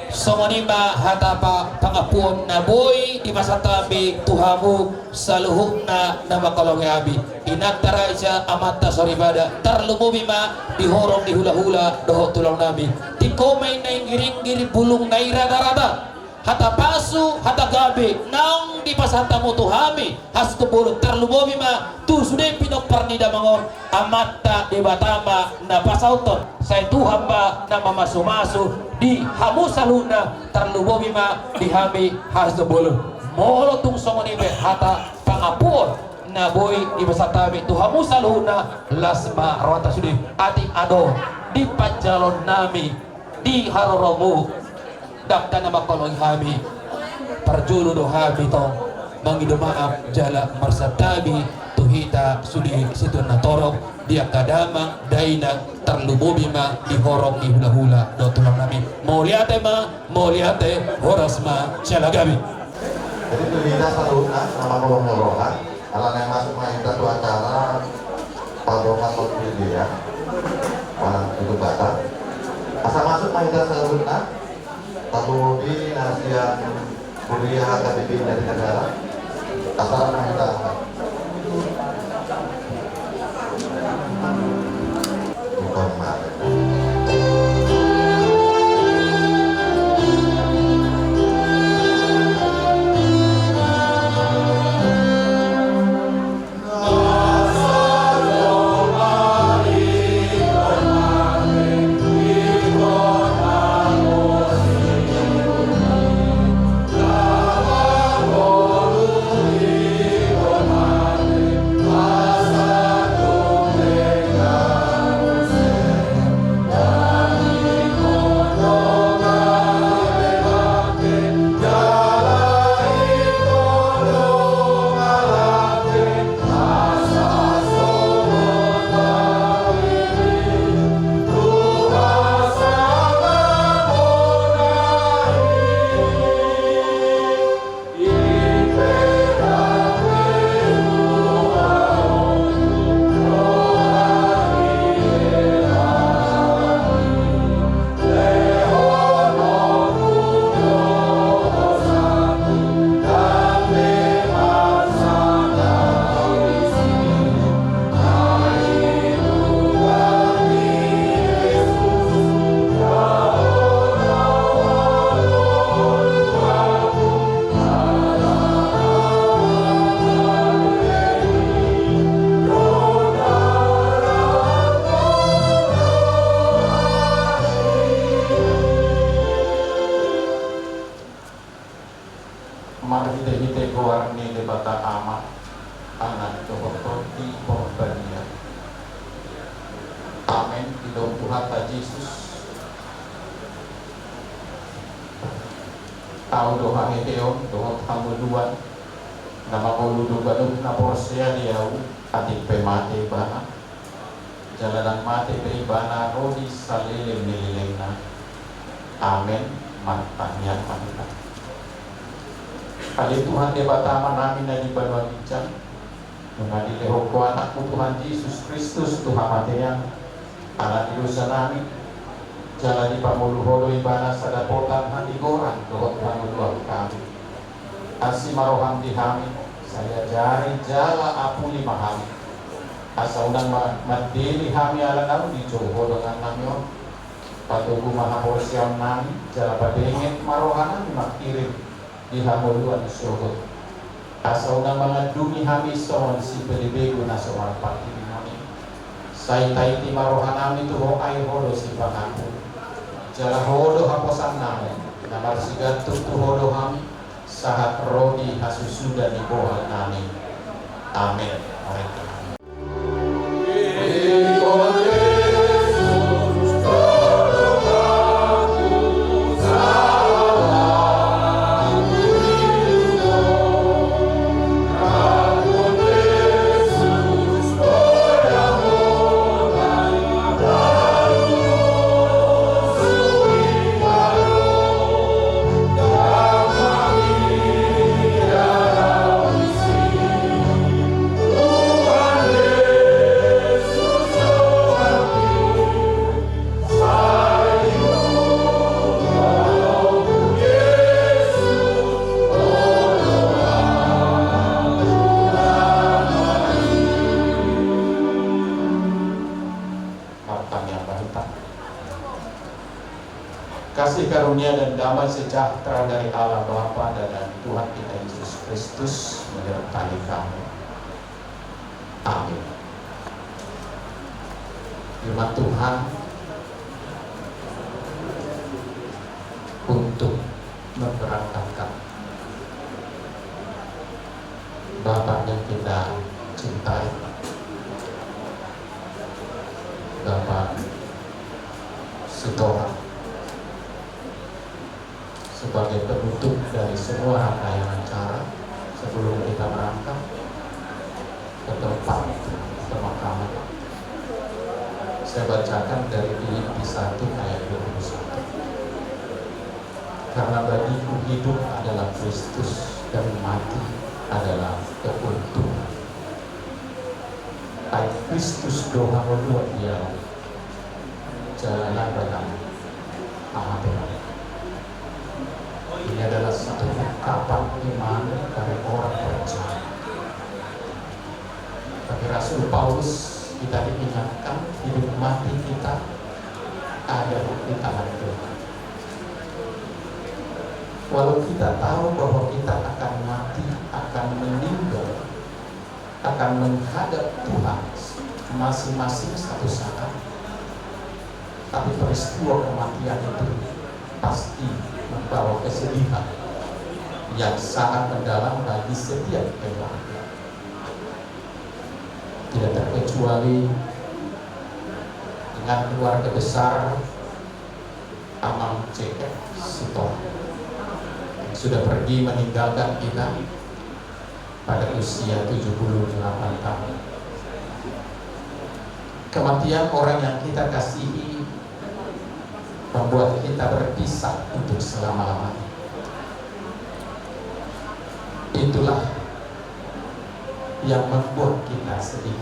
Songon i ma hata pa-, pangampuon na boi dipasahat hami tu hamu saluhutna na mangkolongi hami. Inanta raja, amanta soripada, tarlumobi ma di horong ni hulahula dohot tulang nami. Tingko ma i na inggir-inggir, bulungna i rata-rata. Hata pasu, hata gabe naung dipasahat hamu tu hami hasuhuton bolon, tarlumobi ma tu sude pinompar ni damang on. Amanta Debata ma na pasauthon, sai Tuhan ma na mamasu-masu di hamu saluhutna, tarlumobi ma di hami hasuhuton bolon. Molo tung songon i pe hata pangampuon na boi dipasahat hami tu hamu saluhutna, las ma rohanta sude. Atik adong di panjaloon nami di haroromu, Dakdanak na mangkaholongi hami, parjolo do hami tong mangido maaf jala marsantabi tu hita sude situan na torop di angka damang dainang, tarlumobi ma di horong ni hulahula dohot tulang nami. Mauliate ma, mauliate, horas ma siala gabe. Jadi tu hita saluhutna na mangoloi roha, ala naeng masuk ma hita tu acara pabongasan Eklezia manang tutup bata. Asa masuk ma hita saluhutna, tarlumobi na sian Kuria H K B P Jatinegara. Asa ma hita. Marhitehite goar ni Debata Ama, Anak dohot Tondi Porbadia. Amen. Didok Tuhanta Jesus, Ahu do haheheon dohot hangoluan. Na mangolu do ganup na porsea di Ahu, atik pe mate ibana, jala ndang mate be ibana ro di saleleng ni lelengna. Amen. Martangiang ma hita. Ale Tuhan Debata Amanami na di banua ginjang, nunga dilehon Ho Anakmu Tuhan Jesus Kristus tu hamatean ala ni dosanami, jala dipangolu Ho do ibana sadapotan hatigoran dohot hangoluan hami. Asi ma roham di hami, sai ajari jala apuli ma hami, asa unang ma-, mandele hami ala naung dijou Ho dongannami on. Patogu ma haporseaonnami, jala pabenget ma rohanami mangkirim di hangoluan sogot, asa unang mangandungi hami songon sipelebegu na so marpangkirimon i. Sai taiti ma rohanami tu Ho, ai Ho do sipangampun, jala Ho do haposannami, na marsigantung tu Ho do hami, sahat ro di hasusuda ni bohalnami. Amen. Amen. Martangiang ma hita. Kasih karunia dan damai sejahtera dari Allah Bapa dan dari Tuhan kita Yesus Kristus menyertai kamu. Amin. Firman Tuhan untuk memberangkatkan Bapak yang kita cintai, Bapak Sitorang. Sebagai penutup dari semua rangkaian acara, sebelum kita berangkat ke tempat pemakaman, saya bacakan dari Filipi satu ayat dua puluh satu. Karena bagiku hidup adalah Kristus dan mati adalah keuntungan. Ai Kristus do hangoluan di ahu, jala na balang hahatuan. Ini adalah satu ungkapan iman dari orang percaya. Bagi Rasul Paulus, kita diingatkan hidup mati kita ada di tangan Tuhan. Walau kita tahu bahwa kita akan mati, akan meninggal, akan menghadap Tuhan masing-masing satu saat, tapi peristiwa kematian itu pasti membawa kesedihan yang sangat mendalam bagi setiap keluarga. Tidak terkecuali dengan keluarga besar Amang Jacob Sitohang, yang sudah pergi meninggalkan kita pada usia tujuh puluh delapan tahun. Kematian orang yang kita kasihi membuat kita berpisah untuk selama-lamanya. Itulah yang membuat kita sedih.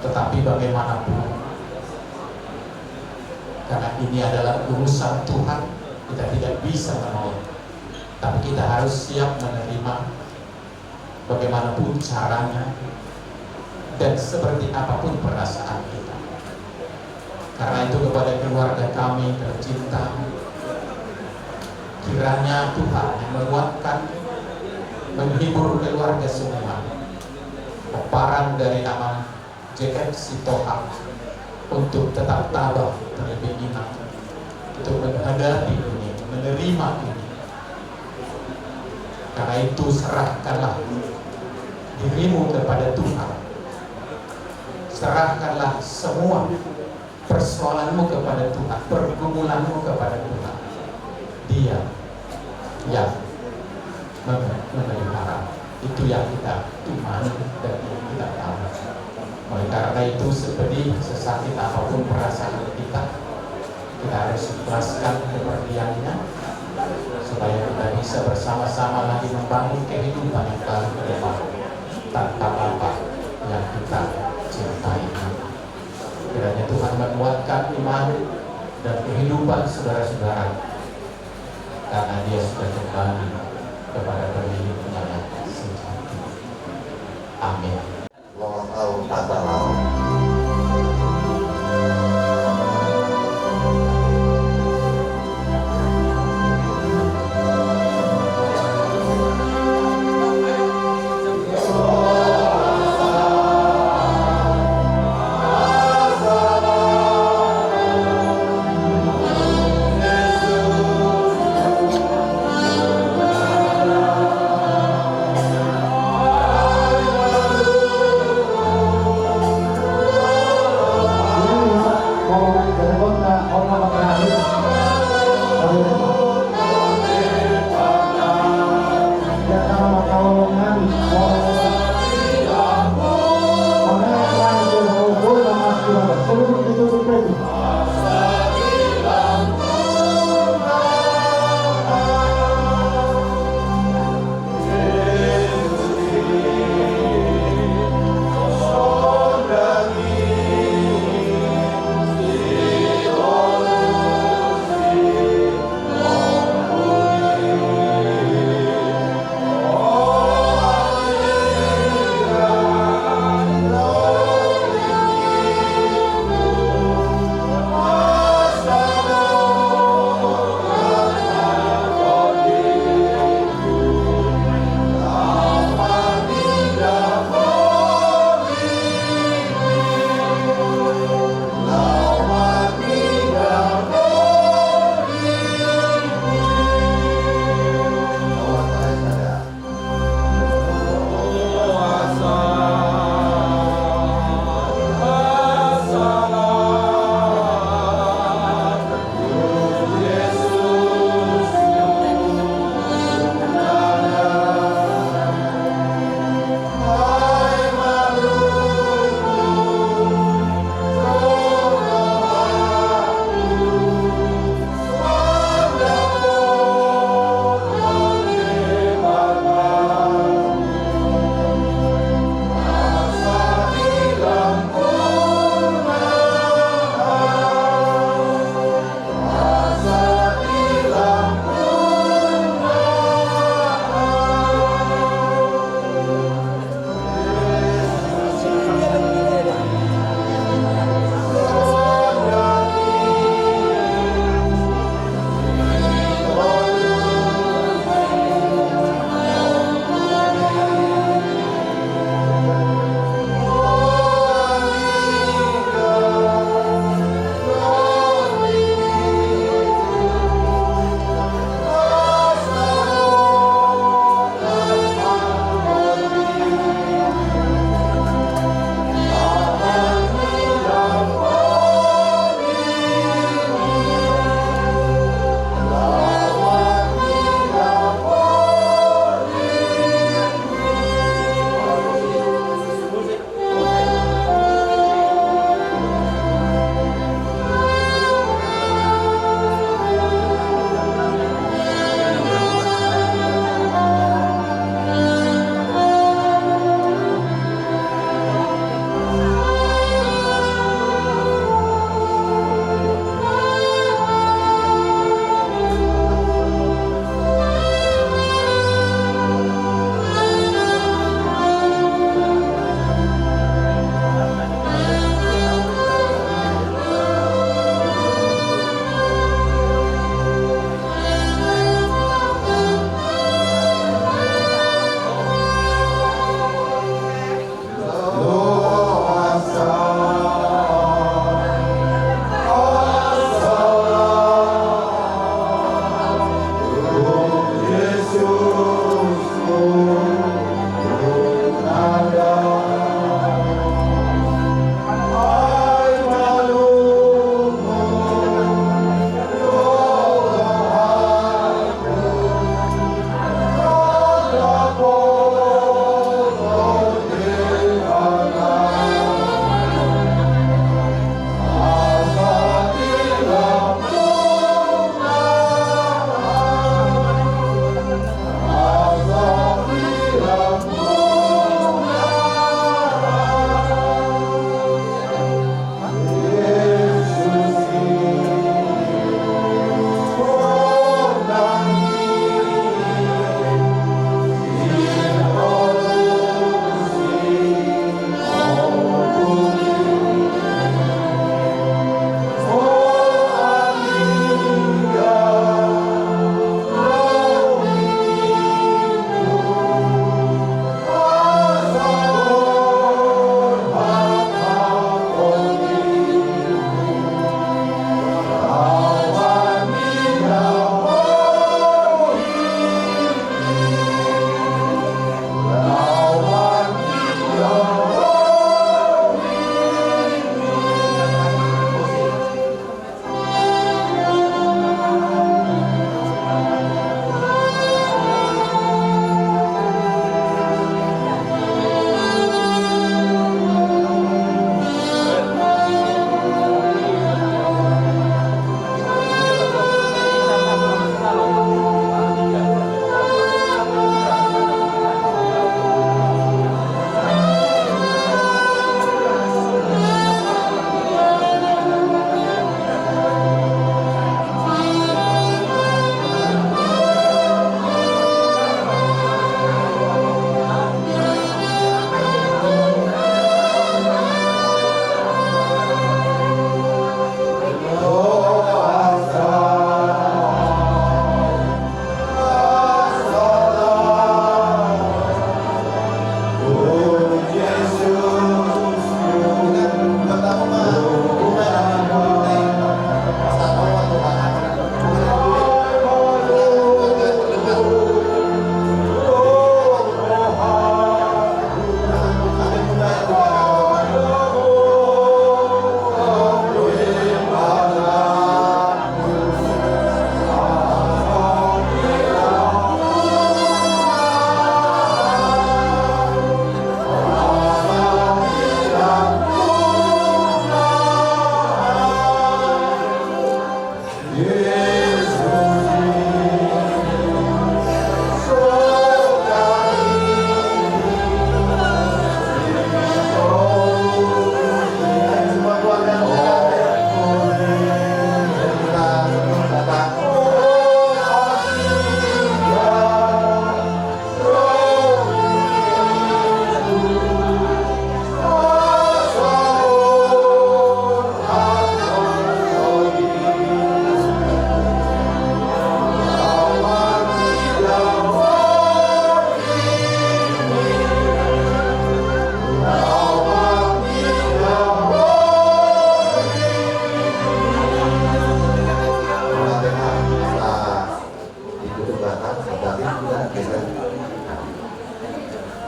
Tetapi bagaimanapun, karena ini adalah urusan Tuhan, kita tidak bisa menolak. Tapi kita harus siap menerima bagaimanapun caranya dan seperti apapun perasaan kita. Karena itu, kepada keluarga kami tercinta, kiranya Tuhan yang menguatkan, menghibur keluarga semua. Peparan dari Amang Jacob Sitohang untuk tetap tabah terlebih inang untuk menghadapi ini, menerima ini. Karena itu, serahkanlah dirimu kepada Tuhan. Serahkanlah semua persoalanmu kepada Tuhan, pergumulanmu kepada Tuhan. Dia yang mem-, memelihara. Itu yang kita imani dan yang kita tahu. Oleh karena itu, sepedih, sesakit apapun perasaan kita, kita harus ikhlaskan kepergiannya, supaya kita bisa bersama-sama lagi membangun kehidupan yang baru ke depan tanpa Bapa yang kita cintai. Kiranya Tuhan menguatkan iman dan kehidupan saudara-saudara, karena dia sudah kembali kepada pemiliknya yang sejati. Amin. Allahu Akbar.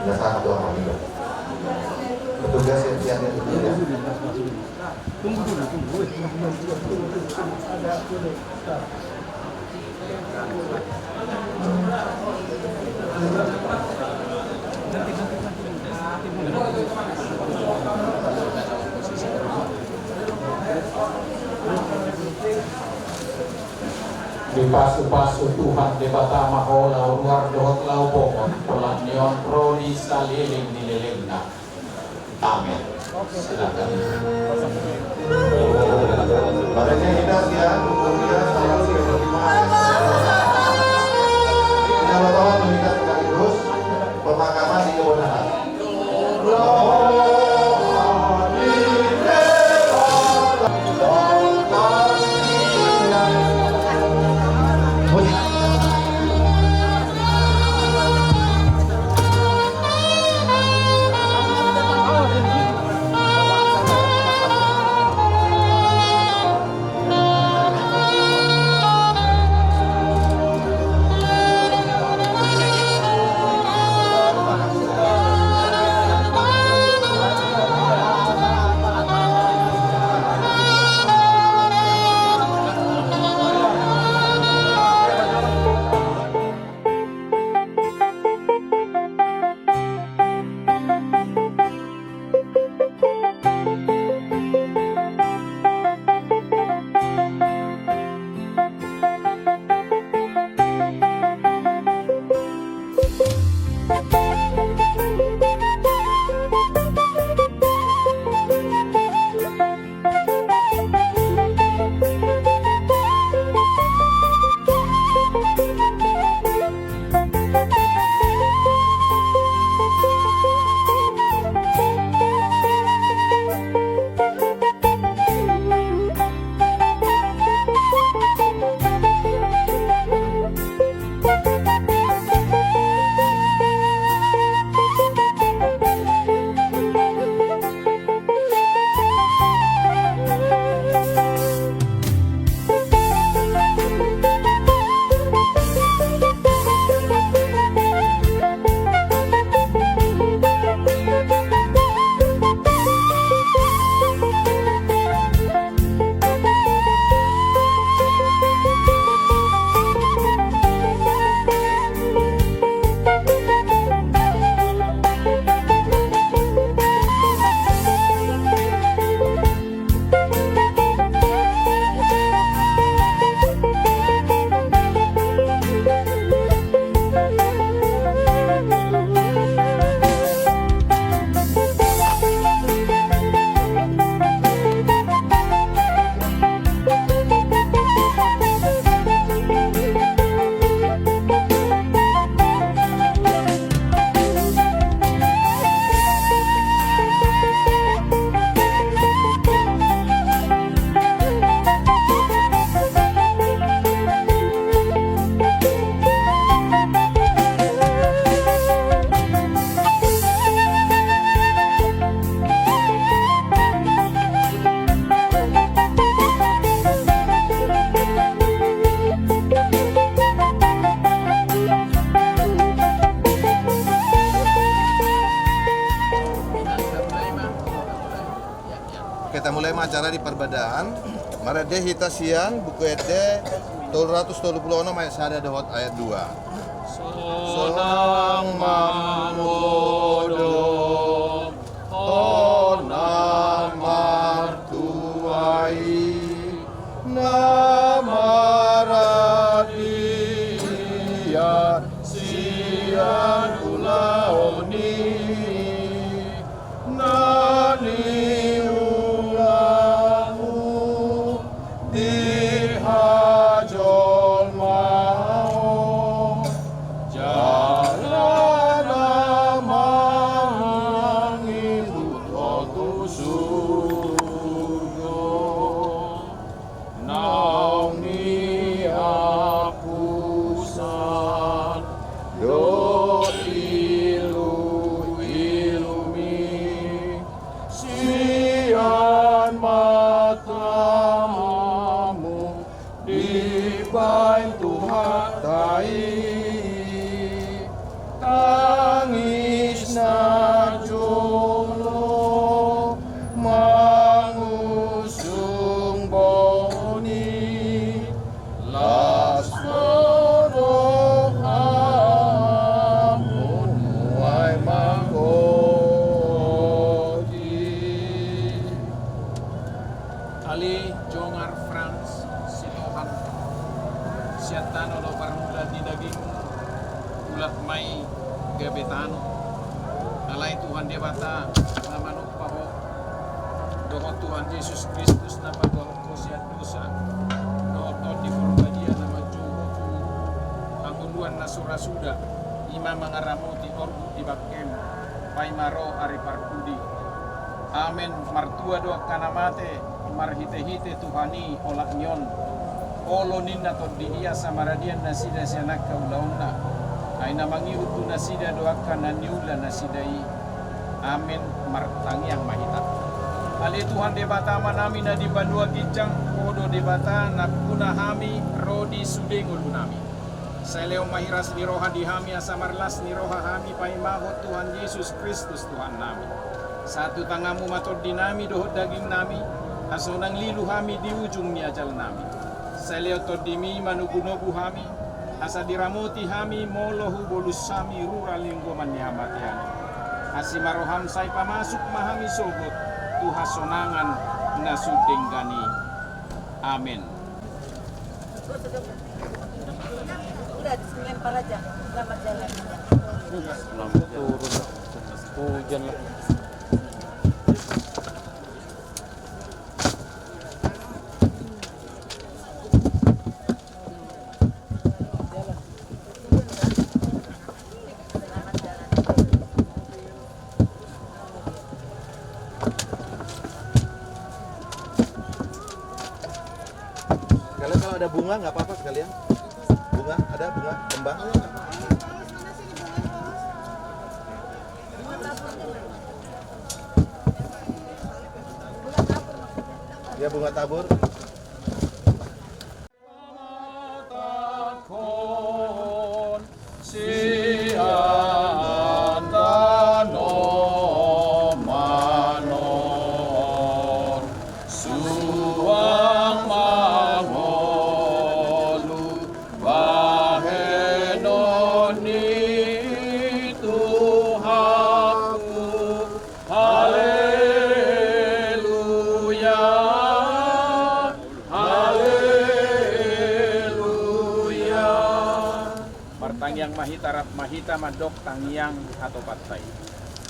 Biasa tu apa gitu? Petugas yang siapnya itu ya. Dipasupasu Tuhan Debata ma ho laho ruar dohot laho bongot, holan ni on ro di saleleng ni lelengna. Amin. Silakan. Badannya kita siap, kemudian salam sejahtera. Kita berdoa meminta sekaligus pemakaman di kebun anak. Oke, tamulai ma acara di parbadaan. Marende hita sian Buku Ende tolu ratus tolu pulu onom ayat sada dohot ayat dua. Sonang mangolu ho na martua i, na maradian sian ulaon i, na niulahon di hajolmaon jala Alai Tuhan Debata na manompa ho, dohot Tuhan Jesus Kristus na patuahon ho sian dosa, dohot Tondi Porbadia na manjou ho tu hangoluan na so ra suda, i ma mangaramoti orbuk di bangkem, paima ro ari parpudi. Amen. Martua do angka na mate, marhitehite Tuhan i olat ni on. Olo ninna Tondi i asa maradian nasida sian angka ulaonna. Ai na mangihut tu nasida do angka na niula nasida i. Amen. Martangiang ma hita. Ale Tuhan Debata Amanami na di banua ginjang, Ho do Debata nampuna hami ro di sude ngolunami. Sai lehon ma hiras ni roha di hami asa marlas ni roha hami paimahon Tuhan Jesus Kristus Tuhannami. Sahat tu tanganmu ma tondinami dohot dagingnami, asa unang lilu hami di ujung ni ajalnami. Sai lehon tondimi manogunogu hami, asa diramoti hami molo hubolus hami rura linggoman ni hamatean. Asi ma roham sai pamasuk ma hami sogot tu hasonangan na sun denggan i. Amen. Udah, lempar aja. Selamat jalan. Selamat turun. Hujan lah. Kalian kalau ada bunga nggak apa-apa sekalian. Bunga, ada bunga, kembang. Ya, bunga tabur. Pamatakhon sian tano manon, suang mangolu bahenon ni Tuhanku. Haleluya, haleluya. Martangiang ma hita, rap ma hita mandok tangiang hatopanta i.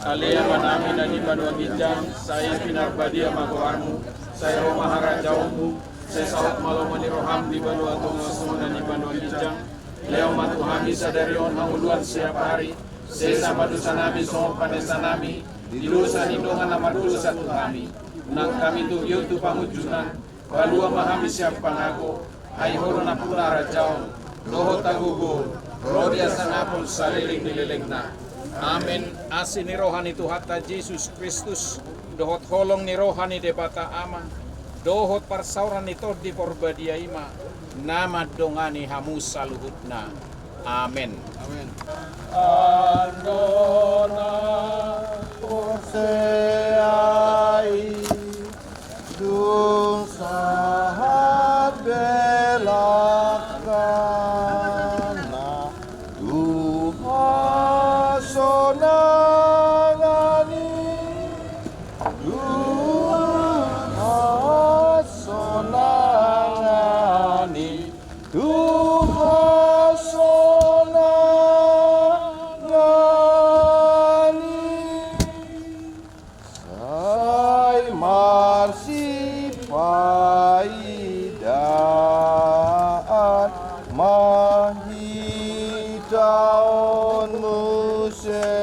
Ale Amanami na di banua ginjang, sai pinarbadia ma goarmu, sai ro ma harajaonmu, sai saut ma lomo ni roham di banua tonga songon na di banua ginjang. Lehon ma tu hami sadari on hangoluan siapari, sesa ma dosanami songon panesanami di dosa ni dongan na mardosa tu hami. Unang hami togihon tu pangunjunan, palua ma hami sian pangago, ai Ho do nampuna harajaon, dohot hagogoon, ro di hasangapon saleleng ni lelengna. Amen. Asi ni roha ni Tuhanta Jesus Kristus, dohot holong ni roha ni Debata Ama, dohot parsaoran ni Tondi Porbadia i ma na mandongani hamu saluhutna. Amen. Amen. Andona porsea i dung sahat belakangna tu hasonangan i, tu hasonangan i, tu hasonangan i. Sai marsipaidaan ma hita on muse.